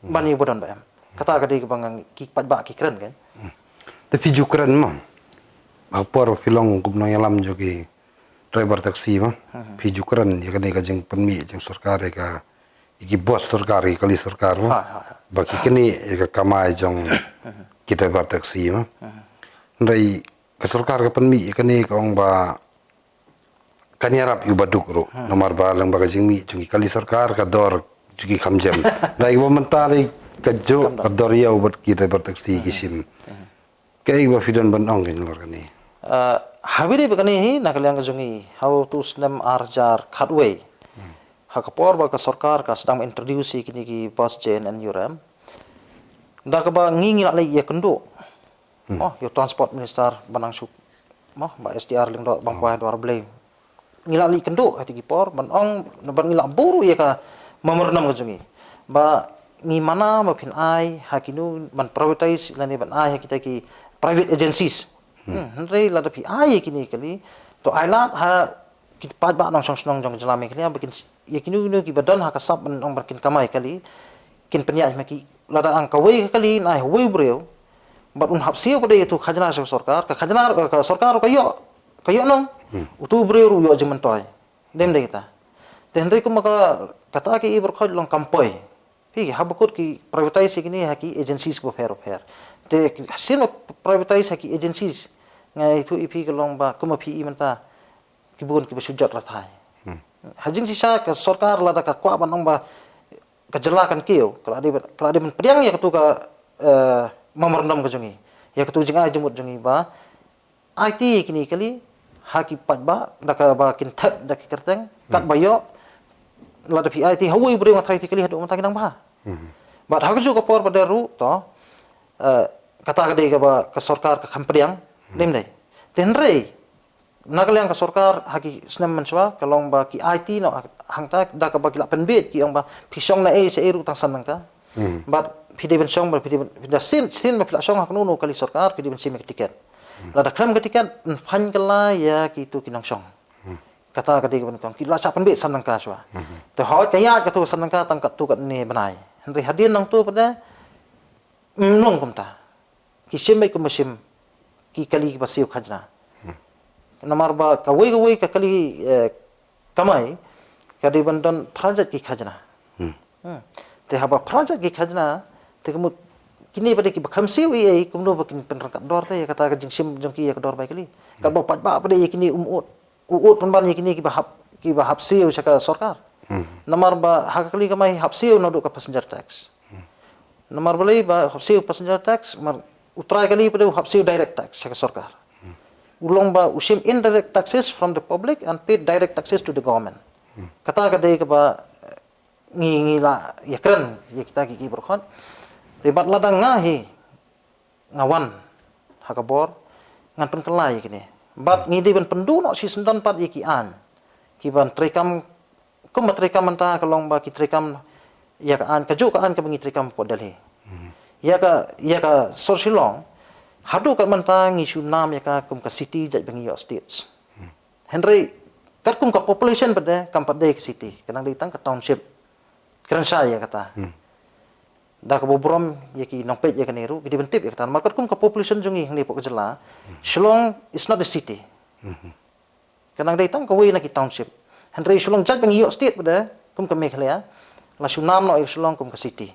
ban ïa u badon ba em. Kata ka dei kaba ngi, ki paidbah ki kren kan. Te phi ju kren mo, ha ka por phi long kum nongïalam jong ki driver taxi mo, phi ju kren ïa kane ka jingpynmih jong sorkar ïa ka, ïa ki bos sorkar, ïa ki kali sorkar mo. Ha, ha, ha. Ba ki kane ïa ka kamai jong ki driver taxi mo. Hynrei ka sorkar ka pynmih ïa kane ka ong ba kan ïarap ïa u baduk ruh. Namar ba leng ba ka jingmih jong ki kali sorkar ka dor jong ki kham jem. Hynrei ba mynta lei ka juh ka dor ïa u bad ki driver taxi ki shim. Kaei ba phi don ban ong kane lor kane? Ah, ha bri ba kane hi na ka liang ka jong i ha u tu snem ar hajar khatwei. Ha ka por ba ka sorkar ka sdang introduce ïa kine ki bus J N N U R M. Da kaba ngi ngi la leit ïakynduh. Oh, ïa u transport minister ba nang suk. Mo, ba S T R Lyngdoh bang kwai dwar blei. Ngi la leit kynduh ha kiti ki por ban ong ban ngi la buh ruh ïa ka memorandum ka jong ngi. Ba ngi mana ba phin ai ha kino ban privatise lane ban ai ha kita ki private agencies. Hmm, hynrei lada phi ai ïa kine kali to ai lad ha ki paidbah nongshong shnong jong ka jylla Meghalaya ba kin ïa kino kino kiba don ha ka sap ban ong ba kin kamai kali kin pynïaid ma ki lada ang kawei ka kali nai ha uwei u briew bad un hap siew pat ïa tu khajna sha ka sorkar, ka khajna ka sorkar ka ïoh ka ïoh nong utu u briew ruh u ïoh jingmyntoi. Dem dei kata. Te hynrei kumba ka kata ki i barkhoj long kam poi. Phi haba kut ki privatise ïa kine ha ki agencies kiba pher pher. Te sien ba privatise ha ki agencies ngai tu i phi ka long ba kumba phi i mynta ki bun kiba shu jot rathai. Ha jingshisha ka sorkar lada ka kwah ban ong ba ka jylla kan kiew ka la dei ban ka la dei ban pdiang ïa katu ka eh, memorandum ka jong ngi ïa katu jingai jingmut jong ngi ba aiti ïa kine kali ha ki paidbah da kaba kin thep da ki kyrteng katba ïoh lada phi aiti ha uwei u briew nga tharai ti kali haduh mynta ki nang bha. Bad ha kajuh ka por pat ruh to eh, kata ka dei kaba ka sorkar ka kham pdiang. Dem dei. Te hynrei na ka liang ka sorkar ha ki snem mynshuwa ka long ba ki aiti noh hangta da kaba ki la pynbeit ki ong ba phi shong na ei sha ei ruh tang san nangta. Bad phi dei ban shong ba phi dei ban phi da sien sien ba phi la shong ha kano kano kali sorkar phi dei ban shim ïa ka tiket. Lada khlem ka tiket yn fine kylla ïa kitu ki nongshong. Kata ka dei ka ban kong ki la shah pynbeit san nangta shuwa. Te hoi ka ïaid katu san nangta tang katu katne bnai. Hynrei hadien nangtu pat de ym long kumta. Ki shim beit kumba shim ki kali kiba siew khajna. Namar ba kawei kawei ka kali eh, kamai ka dei ban don phra jait ki khajna. Hmm. Te haba phra jait ki khajna te kumut kine pat de kiba khlem siew ei ei kumno ba kin pynryngkat dor te ïa kata ka jingshim jong ki ïa ka dor bai kali. Katba pat ba pat de ïa kine um ut u ut pynban ïa kine kiba hap kiba hap siew sha ka sorkar. Namar ba ha ka kali kamai hap siew naduh ka passenger tax. Namar balei ba hap siew passenger tax mar u trai kali pat de u hap siew direct tax sha ka sorkar. U long ba u shim indirect taxes from the public and paid direct taxes to the government. Kata ka dei kaba eh, ngi ngi la ïakren ïa kita ki ki barkhot. Te bad lada nga hi nga wan ha ka bor ngan pynkylla ïa kine. Bad ngi dei ban pynduh noh shisyndon pat ïa ki aiñ ki ban treikam kumba treikam mynta ka long ba ki treikam ïa ka aiñ kajuh ka aiñ kaba ngi treikam hapoh Delhi. Ïa ka ïa ka sor Shillong haduh kat mynta ngi shu nam ïa ka kum ka city jait ba ngi ïoh states. Hynrei katkum ka population pat de kam pat de ka city ka nang dei tang ka township. Kren shai ïa kata. Da ka burom ïa ki nongpeit ïa kane ruh ki dei ban tip ïa kata namar katkum ka population jong ngi hangne hapoh ka jylla Shillong is not a city. Ka nang dei tang kawei na ki township. Hynrei Shillong jait ba ngi ïoh state pat de kum ka Meghalaya la shu nam noh ïa Shillong kum ka city.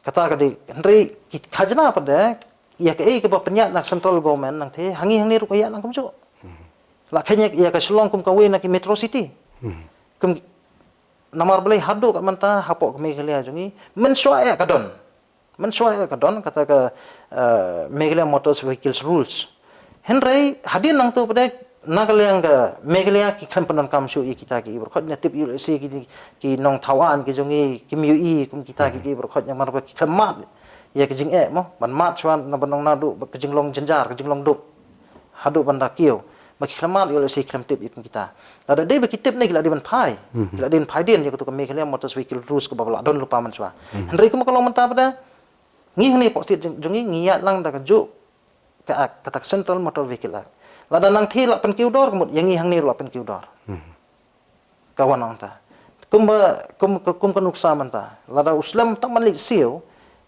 Kata ka dei hynrei ki khajna pat de ïa kaei kaba pynïaid na central government nangtei hangne hangne ruh ka ïaid nang kumjuh. La kheiñ ïa ka Shillong kum kawei na ki metro city. Kum namar balei haduh kat mynta hapoh ka Meghalaya jong ngi mynshuwa eh ka don. Mynshuwa eh ka don kata ka eh, Meghalaya Motors Vehicles Rules. Hynrei hadien nangtu pat de na ka liang ka Meghalaya ki khlem pyndonkam shuh ïa kita ki i barkhot na tip ïa lehse ki ki nongthaw aiñ ki jong ngi kim ïohi kum kita ki ki i barkhot namar ba ki khlem mad ïa ka jingeh mo ban mad shuwa na ban ong naduh ba ka jinglong jynjar ka jinglong duk. Haduh ban da kiew ba ki khlem mad ïa lehse ki khlem tip ïa kum kita. Lada dei ba ki tip ne ki la dei ban phai ki la dei ban phai dien ïa katu ka Meghalaya Motors Vehicle Rules kaba la don lypa mynshuwa. Hynrei kum ka long mynta pat de ngi hangne hapoh state jong ngi ngi ïaid lang da kajuh ka act kata ka Central Motor Vehicle Act. Lada nangtei la pynkiew dor ka mut ïa ngi hangne ruh la pynkiew dor. Ka wan nangta kumba kum kum ka nuksa mynta lada u slem tang ban leit siew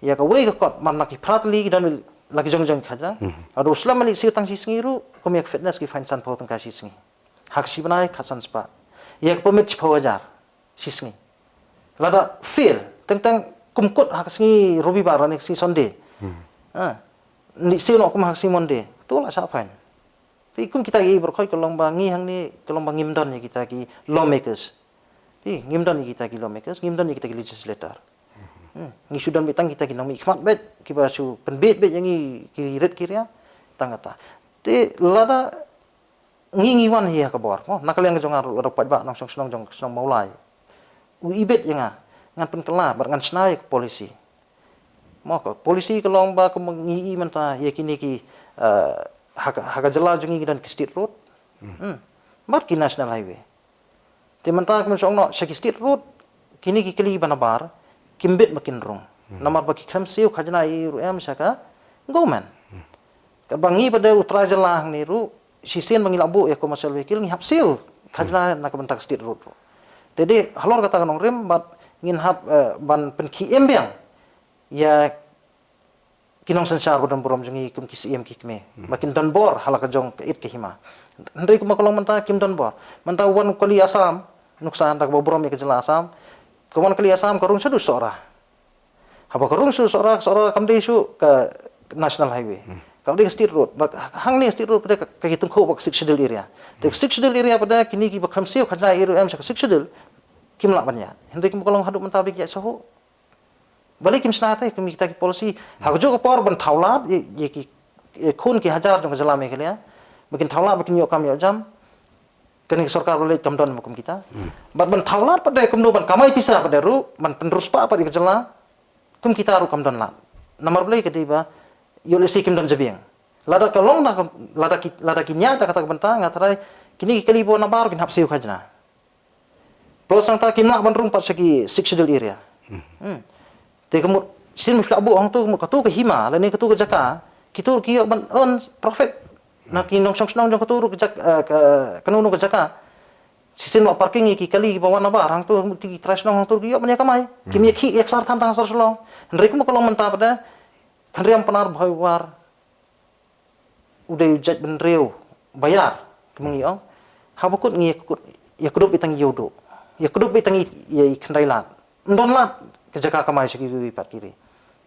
ïa kawei ka kot man na ki phra tylli ki don la ki jong jong ki khajna. Lada u slem ban leit siew tang shi sngi ruh kum ïa ka fitness ki fine sanphew tyngka shi sngi. Ha ka shi bnai khatsan spah ïa ka permit shiphew hajar shi sngi. Lada fail, teng teng kum kut ha ka sngi Robibar ne ka sngi Sunday. Ah, ni siew noh kum ha ka sngi Monday. Tu la shah fine. Phi kum kita ki brokoi ka long ba ngi hangne ka long ba ngim don ïa kita ki lawmakers. Phi ngim don ïa kita ki lawmakers, ngim don ïa kita ki legislator. Hmm, ngi shu don beit tang kita ki nongmihkhmat beit, kiba shu pynbeit beit ïa ngi ki rit ki ria, tang kata. Te lada ngi ngi wan hi ha ka bor, mo, na ka liang jong nga ruh lada u paidbah nongshong shnong jong shnong Mawlai u ibit ïa nga, ngan pynkylla bad ngan shna ïa ka policy. Mo, ka policy ka long ba ka ngi i mynta ïa kine ki, eh, ha ka, ha ka jylla jong ngi ngi don ki state road. Hmm. Bad ki national highway. Te mynta ka mynshong noh sha ki state road, kine ki kali ba nabar kim bit ba kin rung. Namar ba ki khlem siew khajna ïa ruh em sha ka government. Katba ngi pat de u trai jylla hangne ruh, shisien ba ngi la buh ïa commercial vehicle ngi hap siew khajna na ka bynta ka state road ruh. Te de halor kata ka nongrim bad ngin hap, eh, ban pynkhie em biang ïa ki nongsynshar ba don burom jong ngi kum ki siem ki kmie ba kin don bor ha la ka jong ka it ka hima. Hynrei kumba ka long mynta kim don bor. Mynta wan kali Assam, nuksa da kaba burom ïa ka jylla Assam. Ka wan kali Assam ka rung shaduh Sohra. Haba ka rung shu Sohra, Sohra kam dei shu ka national highway. Ka dei ka state road. Ba hangne state road pat de ka, ka ki tyngkhuh ba ka sixth schedule area. Te ka sixth schedule area pat de kine ki ba khlem siew khajna area em sha ka sixth schedule kim lah ban ïaid. Hynrei kumba ka long haduh mynta ba ki ïaid shuh. Balei kim shna te, kim kita ki policy. Ha kajuh ka por ban thaw lad ïa, ïa ki, ïa khun ki hajar jong ka jylla Meghalaya. Ba kin thaw lad ba kin ïoh kam ïoh jam. Kane ka sorkar ba leit kam don ma kum kita. Bad ban thaw lad pat de kumno ban kamai pisa pat de ruh, ban pynruspa pat ïa ka jylla. Kum kita ruh kam don lad. Namar balei ka dei ba ïoh lehse kim don jabieng. Lada ka long na ka, lada ki, lada ki ñiah da kata ka bynta nga tharai kine ki kali ba nabar kin hap siew khajna. Plus nangta kim lah ban rung pat sha ki sixth schedule area. Hmm. Te ka mut shisien ba ka buh hangto ka mut katu ka hima lane katu ka jaka, kitu ki ïoh ban earn profit. Na ki nongshong shnong jong katu ruh ka jak, eh, ka, kano kano ka jaka. Shisien ba parking ïa ki kali ba wan nabar hangto ka mut ki trai shnong hangto ki ïoh ban ïa kamai. Kim ïa khih ïa ksar than tang ha sor Shillong. Hynrei kumba ka long mynta pat de, Khynriam Pnar Bhoi War u dei u jaitbynriew ba ïar, kumba ngi ong. Haba kut ngi ïa kut, ïa kdup ïa tang ïa u duh. Ïa kdup ïa tang ïa, ïa i khyndai lad. Ym don lad ka jaka kamai sha kiwei kiwei pat ki ri.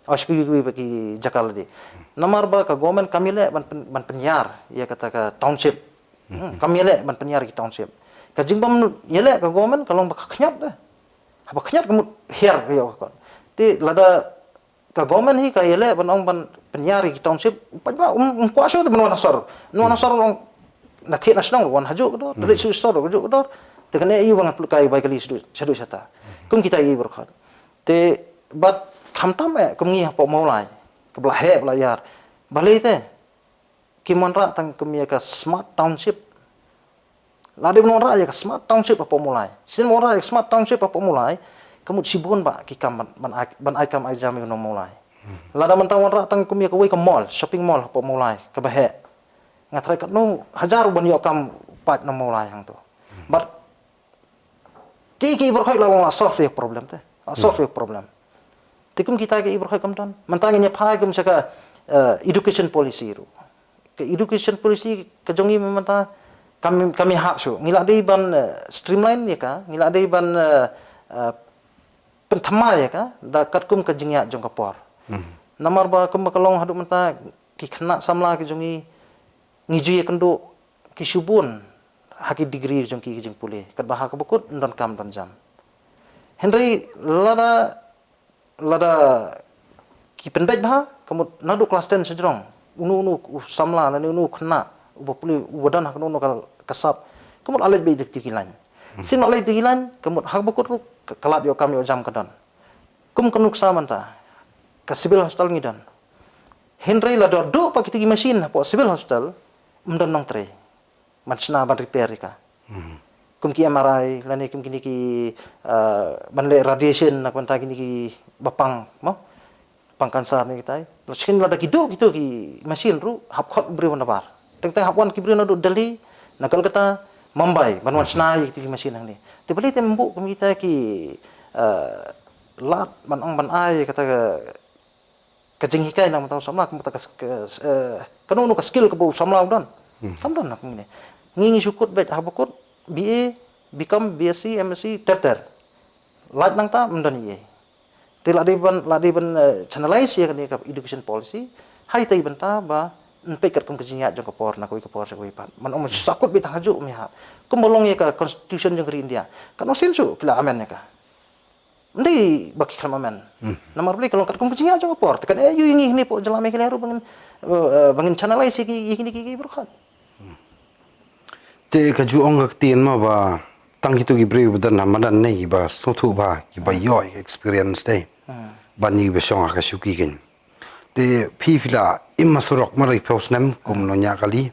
O sha kiwei kiwei pat ki jaka lade. Namar ba ka government kam ïaleh ban pyn, ban pynïar ïa kata ka township. Hmm, kam ïaleh ban pynïar ïa ki township. Ka jingbym ïaleh ka government ka long ba ka khñiot de. Haba khñiot ka mut hiar ka ïoh ka kot. Te lada ka government hi ka ïaleh ban ong ban pynïar ïa ki township, u paidbah um, um kwah shuh te ban wan ha sor. Ban wan ha sor ong na thied na shnong wan hajuh ka dor, te leit shu sor hajuh ka dor. Te kane ïa u ba ngan pynlut kai bai kali shaduh, shaduh shata. Kum kita ïa u baroh khoit. Te bad khamtam eh kum ngi hapoh Mawlai, kaba la heh ba la ïar. Balei te kim wanrah tang kum ïa ka smart township. Lada ban wanrah ïa ka smart township hapoh Mawlai. Shisien ban wanrah ïa ka smart township hapoh Mawlai, ka mut shibun bah ki kam ban, ban ai, ban ai kam ai jam ïa u nong Mawlai. Lada mynta wanrah tang kum ïa kawei ka mall, shopping mall hapoh Mawlai, kaba heh. Nga tharai katno hajar ban ïoh kam pat nong Mawlai hangto. Bad ki, ki baroh khoit la long la solve ïa ka problem te. La solve ïa ka problem. Te kum kita ki baroh khoit kam don. Mynta ngin ïa phai kum sha ka, eh, education policy ruh. Ka education policy ka jong ngi mynta kam, kam ïahap shuh. Ngi la dei ban, eh, streamline ïa ka, ngi la dei ban, eh, eh, pynthymmai ïa ka da katkum ka jingïaid jong ka por. Namar ba kumba ka long haduh mynta ki khynnah samla ki jong ngi, ngi ju ïakynduh ki shibun ha ki degree jong ki, ki jingpule. Katba ha kaba kut ym don kam don jam. Hynrei lada, lada ki pynbeit bha, ka mut naduh klas ten sha jrong, uno uno u samla lane uno u khynnah uba pule, uba don ha kano kano ka, ka sap, ka mut la leit beit da ki line. Shisien la leit da ki line, ka mut ha kaba kut ruh ka, ka lad ïoh kam ïoh jam ka don. Kum ka nuksa mynta ka civil hospital ngi don. Hynrei lada duh pat kita ki machine hapoh civil hospital, ym don nongtrei ban shna ban repair ïa ka. Kum ki M R I lane kum kine ki, ah, ban leh radiation na ka bynta kine ki ba pang, mo, pang cancer ne kitai. Lada shisien lada ki duh kito ki machine ruh hap khot u briew nabar. Teng teng hap wan ki briew naduh Delhi, na Kolkata, Mumbai ban wan shna ïa kito ki machine hangne. Te balei te ym buh kum kita ki, ah, lad ban ong ban ai kata ka ka jinghikai na ka bynta u samla, ka bynta ka, ka, eh, kano kano ka skill kaba u samla u don. Kam don na kumne. Ngi ngi shu kut beit haba kut B A, B Com, B Sc, M Sc ter ter. Lait nangta ym don ei. Te la dei ban, la dei ban, eh, channelize ïa kane ka education policy ha itei bynta ba yn peit katkum ka jingïaid jong ka por na kawei ka por sha kawei pat. Man ong shu sahkut beit tang hajuh ym ïahap. Kumba long ïa ka constitution jong ka ri India. Katno sien shuh ki la amend ïa ka. Ym dei ba ki khlem amend. Namar balei ka long katkum ka jingïaid jong ka por. Te kan eh ïohi ngi hangne hapoh jylla Meghalaya ruh ba ngin, eh, eh, ba ngin channelize ïa ki, ïa kine ki, ki baroh. Te ka ju ong ka ktien ma ba tang kito ki briew ba don ha madan ne kiba sngewthuh bha kiba ïoh experience te. Ban ïa kiba shong ha ka shuki kein. Te phi phi la im ha surok ma la ki phew snem kum nongñiah kali.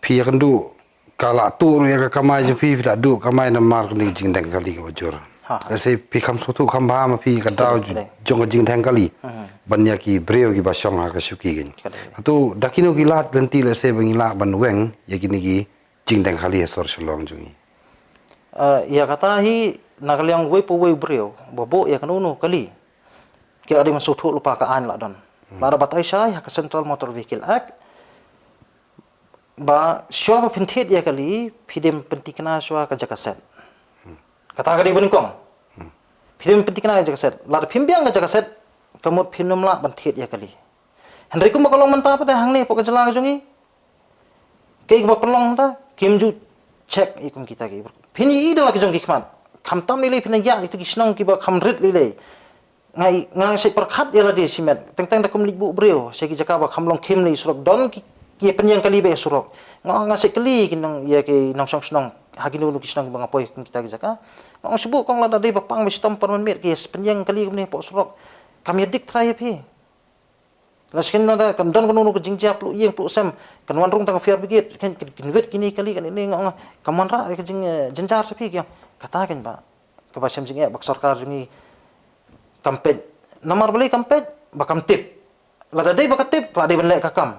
Phi ïakynduh ka la tuh ruh ïa ka kamai jong phi, phi la duh kamai namar kane ka jingdeng kali kaba jur. Ha, ha. Lehse phi kham sngewthuh kham bha ma phi ka daw jong ka jingdeng kali. Ban ïa ki briew kiba shong ha ka shuki kein. Hato da kino ki lad lynti lehse ba ngi lah ban weng ïa kine ki jingdeng kali ha sor Shillong jong ngi. Eh, ïa kata hi na ka liang uwei pa uwei u briew ba buh ïa kano kano kali. Ki la dei ban sngewthuh lypa ka aiñ la don. Lada batai shai ha ka Central Motor Vehicle Act, ba shuwa ba phin thied ïa kali, phi dei ban pynthikna shuwa ka jaka set. Kata ka dei ba nyngkong. Phi dei ban pynthikna ka jaka set. Lada phim biang ka jaka set, ka mut phin ym lah ban thied ïa kali. Hynrei kumba ka long mynta pat hangne hapoh ka jylla ka jong ngi, kaei kaba pynlong mynta, kim ju check ïa kum kita ki. Phin ïohi da la ki jong ki khmat. Khamtam lei lei phin ïa ïa itu ki shnong kiba kham rit lei lei. Nga, nga shu pyrkhat ïa lade shimet. Teng teng da kum leit buh briew sha ki jaka ba kham long khim lei surok, don ki, ki pynïeng kali beit surok. Nga, nga shu kylli ki nong, ïa ki nongshong shnong ha kino kino ki shnong ba nga poi kum kita ki jaka. Nga ong shu buh kong, lada dei ba pang ba shitom por mynmiet ki pynïeng kali kumne hapoh surok, kam ïa dik trai ïa phi. Lashai kane lada kan don kano kano ka jingjia pluh ïing pluh sem, kan wan rung tang ka fire brigade, kan, kan, kan wit kine kali, kan ine, nga ong kam wanrah ka jing, eh, jynjar sha phi ki ong. Kata kan ba kaba shem jingeh ba ka sorkar jong ngi kam peit. Namar balei kam peit? Ba kam tip. Lada dei ba ka tip, ka la dei ban leh ka kam.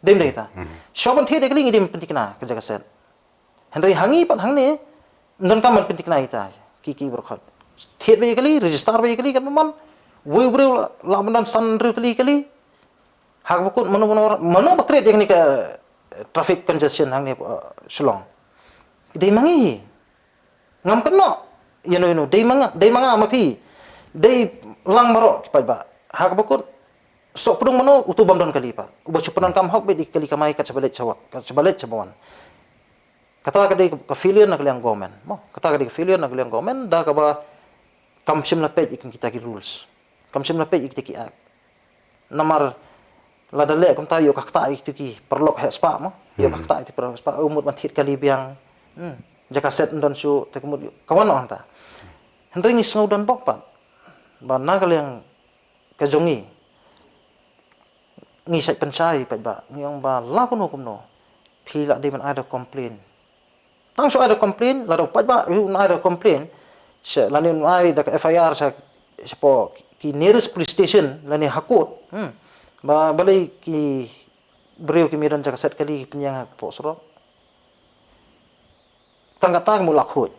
Dei ym dei ta. Shuwa ban thied ïa kali ngi dei ban pynthikna ka jaka set. Hynrei ha ngi pat hangne, ym donkam ban pynthikna kita ki, ki baroh. Thied beit ïa kali, register beit ïa kali, kan man. Uwei u briew lah, lah ban don san hynriew tylli kali. Ha kaba kut mano, mano, mano ba create ïa kane ka, eh, traffic congestion hangne, eh, Shillong. Dei ma ngi. Ngam kynnoh ïano ïano, dei ma nga, dei ma nga ma phi. Dei lang baroh ki paidbah. Ha kaba kut, soh pdung mano uto bym don kali pat. Uba shu pyndonkam hok beit ïa ki kali kamai kat shaba leit shaba, kat shaba leit shaba wan. Kata ka dei ka failure na ka liang government. Mo, kata ka dei ka failure na ka liang government, da kaba kam shym la peit ïa kita ki rules. Kam shym la peit ïa kita ki act. Namar lada leh kumta ïoh ka ktah ïa kito ki paralok heh spah mo. Ïoh ka ktah ïa kito ki paralok heh spah, u mut ban thied kali biang. Hmm. Jaka set ym don shuh, te ka mut ïoh ka wan noh hangta. Hynrei ngi sngew don bok pat ba na ka liang ka jong ngi, ngi shait pynshai pat ba ngi ong ba la kumno kumno phi lah dei ban ai da complain. Tang shu ai da complain, lada u paidbah u ai da complain, sha lane u ai da ka F I R sha, shapoh ki nearest police station lane ha court. Hmm. Ba balei ki briew kim ïadon jaka set kali ki pynïeng hapoh surok. Tang kata ka mut la khuid.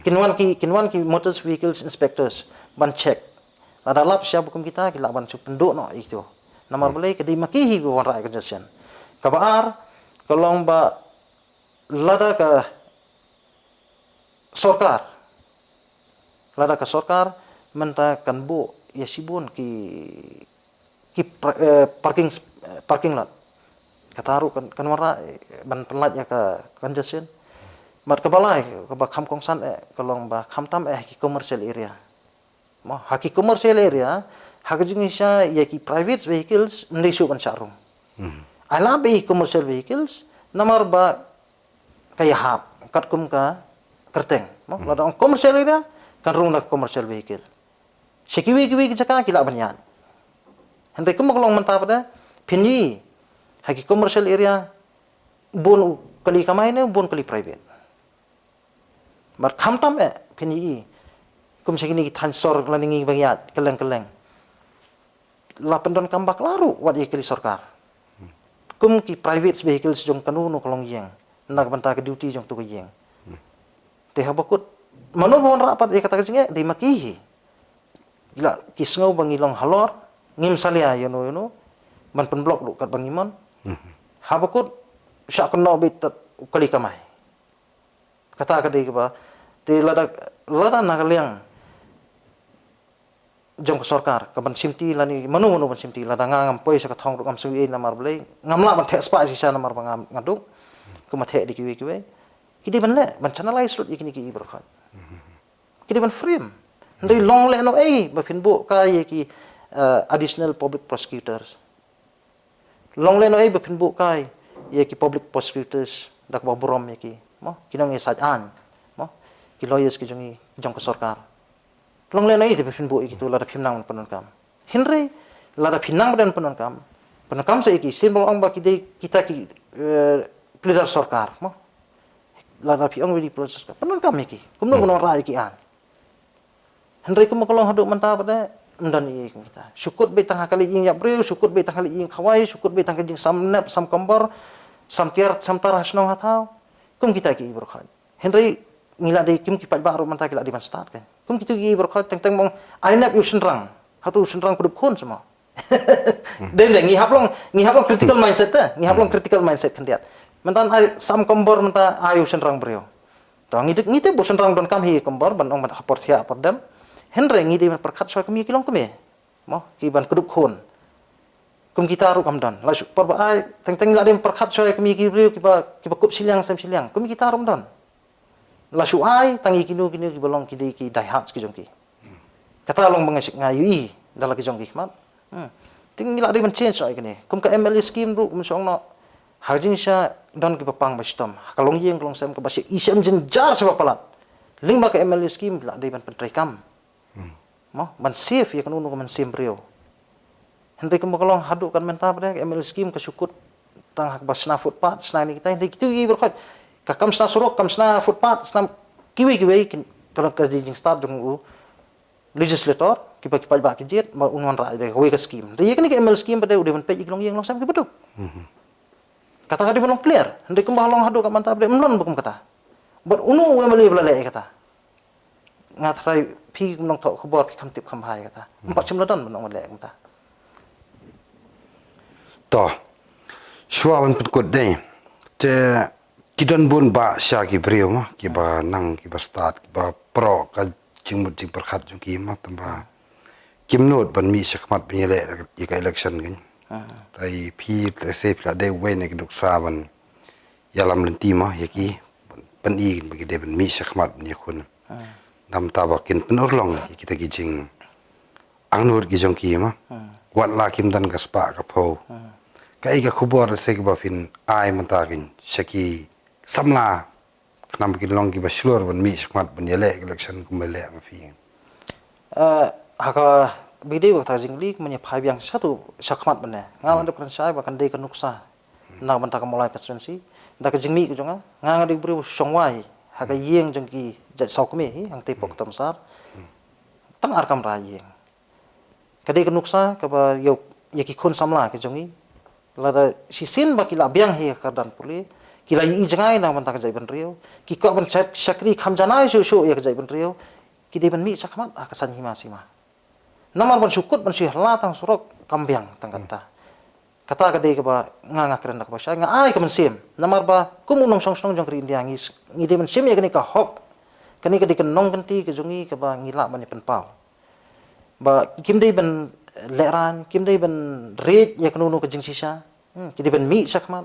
Kin wan ki, kin wan ki motor vehicles inspectors ban check. Lada lap sha ba kum kita ki lah ban shu pynduh noh ïa kito. Namar balei, ka dei ma ki hi ba wanrah ïa ka congestion. Kaba ar ka long ba lada ka sorkar, lada ka sorkar mynta kan buh ïa shibun ki, ki pra-, eh, parking s-, eh, parking lot. Kata ruh kan, kan wanrah, eh, ban pynlait ïa ka congestion. Bad kaba lai, kaba kham kongsan eh, ka long ba khamtam eh ki commercial area. Mo, ha ki commercial area, ha ka jingshisha ïa ki private vehicles ym dei shuh ban shah rung. Ai lap ïa ki commercial vehicles, namar ba ka ïahap katkum ka kyrteng. Mo, lada ong commercial area, kan rung da ka commercial vehicle. Sha kiwei kiwei ki jaka ki lah ban ïaid. Hynrei kumba ka long mynta pat, phin ïohi ha ki commercial area, bun u kali kamai ne bun kali private. Bad khamtam eh, phin ïohi kum sha kine ki thaiñ sor lane ngi ba ngi ïaid kylleng kylleng, la pyndonkam bakla ruh wat ïa ki kali sorkar. Kum ki private vehicles jong kano kano ka longïing na ka bynta ka duty jong uto ka ïing. Te haba kut mano ba wanrah pat ïa kata ka jingeh, dei ma ki hi. Ki la, ki sngew ba ngi long halor, ngim salia ïano ïano ban pynblock ruh katba ngi mon. Haba kut shah kynnoh beit tat u kali kamai. Kata ka dei kaba Te lada, lada na ka liang jong ka sorkar ka ban shimti lane mano mano ban shimti, lada nga ngam poi sha ka thong ruh ngam sngewthuh namar balei, ngam lah ban theh spah shisha namar ba nga, nga duk. Kumba theh da kiwei kiwei, ki dei ban leh, ban channelize lut ïa kine ki briew khot. Ki dei ban frame. Hynrei long lehnohei ba phin buh kai ïa ki, eh, additional public prosecutors. Long lehnohei ba phin buh kai ïa ki public prosecutors da kaba burom ïa ki, mo, ki nongïasaid aiñ, mo, ki lawyers ki jong i, jong ka sorkar. Long lehnohei te ba phin buh ïa kitu lada phim nang ban pyndonkam. Hynrei lada phin nang ban pyndonkam, pyndonkam sa ïa ki, symbols ong ba ki dei kita ki, eh, pleader sorkar, mo. Lada phi ong ba ki dei pleader sorkar, pyndonkam ïa ki. Kumno kumno ra ïa ki aiñ. Hynrei kumba ka long haduh mynta pat de, ym don ei ei kum kita. Shu kut beit tang ha ka leit ïing ïap briew, shu kut beit tang ha ka leit ïing khawai, shu kut beit tang ha ka jingsam nep, sam kombor, sam tiar, sam tar ha shnong ha thaw. Kum kita ki briew khot. Hynrei ngi la dei kim ki paidbah ruh mynta ki la dei ban stad kan. Kum kitu ki briew khot teng teng mong ai nep ïa u shynrang. Hato u shynrang pdup khun sa mo. Dei dei ngi hap long, ngi hap long critical mindset te. Ngi hap long critical mindset khyndiat. Mynta ai sam kombor mynta ai u shynrang briew. To ngi dei, ngi te ba u shynrang donkam hi kombor ban ong ban ha por thiah ha por dem. Hynrei ngi dei ban pyrkhat shuwa kum ïa ki longkmie. Mo, ki ban kdup khun. Kum kita ruh kam don. La shu por ba ai, teng teng la dei ban pyrkhat shuwa kum ïa ki briew kiba, kiba kup shiliang sem shiliang. Kum kita ruh kam don. La shu ai tang ïa kino kino kiba long ki dei ki diehards ki jong ki. Kata long ba nga shik nga ïohi da la ki jong ki khmat. Hmm. Te ngi la dei ban change shuwa ïa kane. Kum ka M L A scheme ruh kum shu ong noh. Ha ka jingshisha don kiba pang ba shitom. Ha ka longïing ka longsem kaba shi, i shem jynjar sha ba palat. Lyngba ka M L A scheme la dei ban pyntreikam. Mo, ban save ïa kano kano ka mynsiem briew. Hynrei kumba ka long haduh kan mynta pat de ka M L A scheme ka shu kut tang ha kaba shna footpath, shna ine kita, hynrei kitu i briew khot. Ka kam shna surok, kam shna footpath, shna kiwei kiwei kin, ka long ka jingstad jong u legislator, kiba ki paidbah ki jied, ba un wanrah ïa kawei ka scheme. Hynrei ïa kane ka M L A scheme pat de u dei ban peit ïa ki longïing longsem kiba duk. Kata ka dei ban long clear. Hynrei kumba long haduh ka mynta pat de ym don ba kum kata. Bad uno u M L A ba la leh ïa kata. Nga tharai phi kum nongthoh khubor phi kham tip kham bha ïa kata. Ym pat shym la don ban ong ban leh kumta. To. Shuwa ban pynkut dei. Te ki don bun ba sha ki briew ma kiba nang kiba stad kiba proh ka jingmut jingpyrkhat jong ki ma tangba kim nud ban mih shakhmat ban ïaleh ïa ka election kan. Te phi te se phi la dei uwei na ki nuksa ban ïalam lynti ma ïa ki ban i ba ki dei ban mih shakhmat ban ïakhun. Namar ba kin pynurlong ïa kita ki jingangnud ki jong ki ma. Wat la kim don ka spah ka phew. Kaei ka khubor se kaba phin ai mynta kin sha ki samla khnang ba kin long kiba shlur ban mih shakhmat ban ïaleh election kumba leh ma phi. Eh, ha kaba ïadei bad kata ka jingkylli kumne phai biang shatu shakhmat mynne. Nga la dep kren shai ba kan dei ka nuksa na ka bynta ka Mawlai constituency da ka jingmih ka jong nga. Nga nga dei u briew shongwai ha ka ïing jong ki jait saw kmie hi hangtei pok Tamsar. Tang ar kamra ïing. Ka dei ka nuksa kaba ïa, ïa ki khun samla ki jong ngi. Lada shisien ba ki la biang hi ha ka kyrdan pule, ki la ïohi jngai na ka bynta ka jaitbynriew, ki kwah ban shak-, shakri kham janai shuh shuh ïa ka jaitbynriew, ki dei ban mih shakhmat ha ka saiñ hima sima. Namar ban shu kut ban shu ïalam tang surok kam biang tang kata. Kata ka dei kaba nga nga kren da kaba shai, nga ai ka mynsiem. Namar ba kum u nongshong shnong jong ka ri India ngi, ngi dei ban shim ïa kane ka hok. Kane ka dei ka nongkynti ka jong ngi kaba ngi lah ban ïa pynpaw. Ba kim dei ban lehraiñ, kim dei ban rit ïa kano kano ka jingshisha. Hmm, ki dei ban mih shakhmat.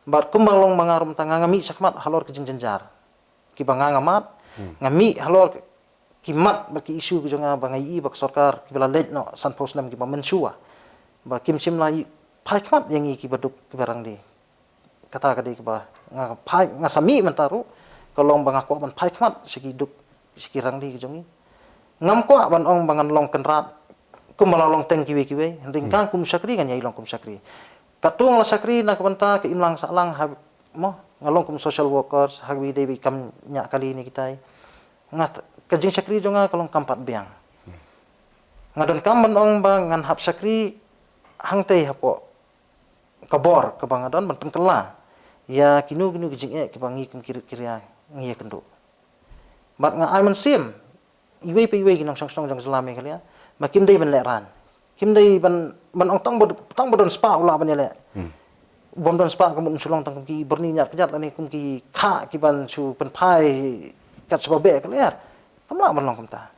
Bad kumba long ba nga ruh mynta nga nga mih shakhmat halor ka jingjynjar. Kiba nga nga mad, nga mih halor ki mat bad ki issue ki jong nga ba nga ïohi ba ka sorkar kiba la leit noh sanphew snem kiba mynshuwa. Ba kim shym la ïohi phai khmat ïa ngi kiba duk kiba rangli. Kata ka dei kaba nga phai, nga sa mih mynta ruh ka long ba nga kwah ban phai khmat sha ki duk sha ki rangli ki jong ngi. Ngam kwah ban ong ba ngan long kynrad kumba la long teng kiwei kiwei, hynrei nga kum shakri ngan ïai long kum shakri. Katto nga la shakri na ka bynta ka imlang sahlang ha, mo, nga long kum social workers ha kaba dei ba kam ñiah kali ne kitai. Nga t-, ka jingshakri jong nga ka long kam pat biang. Nga donkam ban ong ba ngan hap shakri hangtei hapoh ka bor kaba nga don ban pynkylla ïa kino kino ki jingeh kiba ngi kum ki rit ki ria ngi ïakynduh. Bad nga ai mynsiem iwei pa iwei ki nongshong shnong jong ka jylla Meghalaya ba kim dei ban lehraiñ, kim dei ban, ban ong tang ba, tang ba don spah u lah ban ïaleh. Bym don spah ka mut shu long tang kum ki byrni ñiat kjat lane kum ki kha ki ban shu pynphai kat shaba beh ka lyer. Kam lah ban long kumta.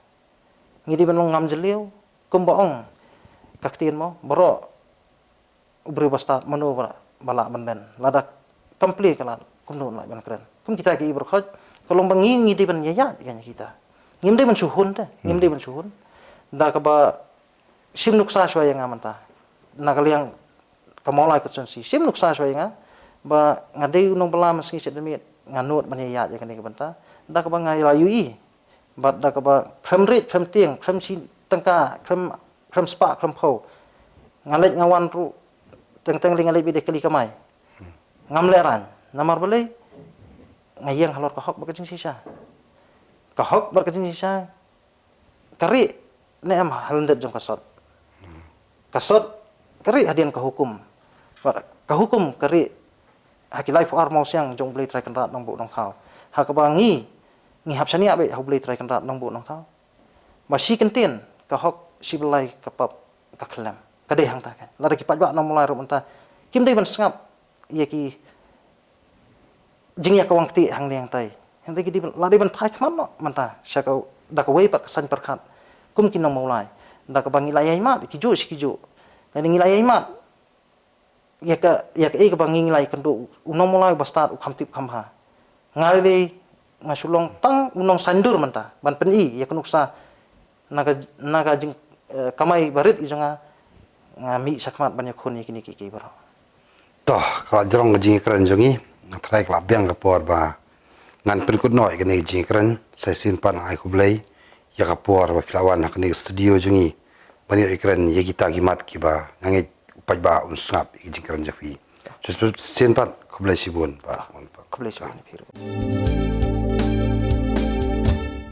Ngi dei ban long ngam jylliew, kumba ong ka ktien mo, baroh u briew ba stad, mano ba, ba lah ban len. Lada kam plie ka lad, kumno lah ban kren. Kum kita ki briew khot, ka long ba ngi, ngi dei ban ïaid ïa kita. Ngim dei ban shu hun te, ngim dei ban shu hun. Da kaba shim nuksa shuwa ïa nga mynta. Na ka liang ka Mawlai constituency, shim nuksa shuwa ïa nga ba nga dei u nongbylla mynsngi shet da miet, nga nud ban ïaid ïa kane ka bynta. Da kaba nga la ïohi bad da kaba khlem rit, khlem tieng, khlem shi tyngka, khlem, khlem spah, khlem phew. Nga leit nga wan ruh, teng teng lei nga leit bad dei kali kamai. Ngam lehraiñ. Namar balei? Nga ïeng halor ka hok bad ka jingshisha. Ka hok bad ka jingshisha ka rieh ne em ha lyndet jong ka sot. Ka sot ka rieh hadien ka hukum. Bad ka hukum ka rieh ha ki laiphew ar mawsiang jong U Blei Trai Kynrad Nongbuh Nongthaw. Ha kaba ngi, ngi hap shaniah beit ha U Blei Trai Kynrad Nongbuh Nongthaw. Ba shi kyntien ka hok, shi byllai ka pop, ka khlem. Ka dei hangta kan. Lada ki paidbah Nongmawlai ruh mynta kim dei ban sngap ïa ki jingïakawang kti hangne hangtai. Hynrei ki dei ban, la dei ban phai khmat noh mynta sha ka, da kawei pat ka saiñ pyrkhat kum ki Nongmawlai. Da kaba ngi la ïai mad ki juh shi ki juh. Lane ngi la ïai mad ïa ka, ïa kaei kaba ngi, ngi la ïakynduh, u Nongmawlai uba stad u kham tip kham bha. Nga lei nga shu long tang u nongsaiñdur mynta ban pyni ïa ka nuksa na ka, na ka jing, eh, kamai barit i jong nga. Nga mih shakhmat ban ïakhun ïa kine kiei kiei baroh. To, ka la jrong ka jingïakren jong ngi. Nga tharai ka la biang ka por ba ngan pynkut noh ïa kane ka jingïakren. Sa shisien pat nga ai khublei ïa ka por ba phi la wan ha kane ka studio jong ngi ban ïoh ïakren ïa kita ki mat kiba nga ngeit u paidbah un sngap ïa ka jingkren jong phi. Sa shisien pat khublei shibun, bah. Khublei shibun ïa phi ruh.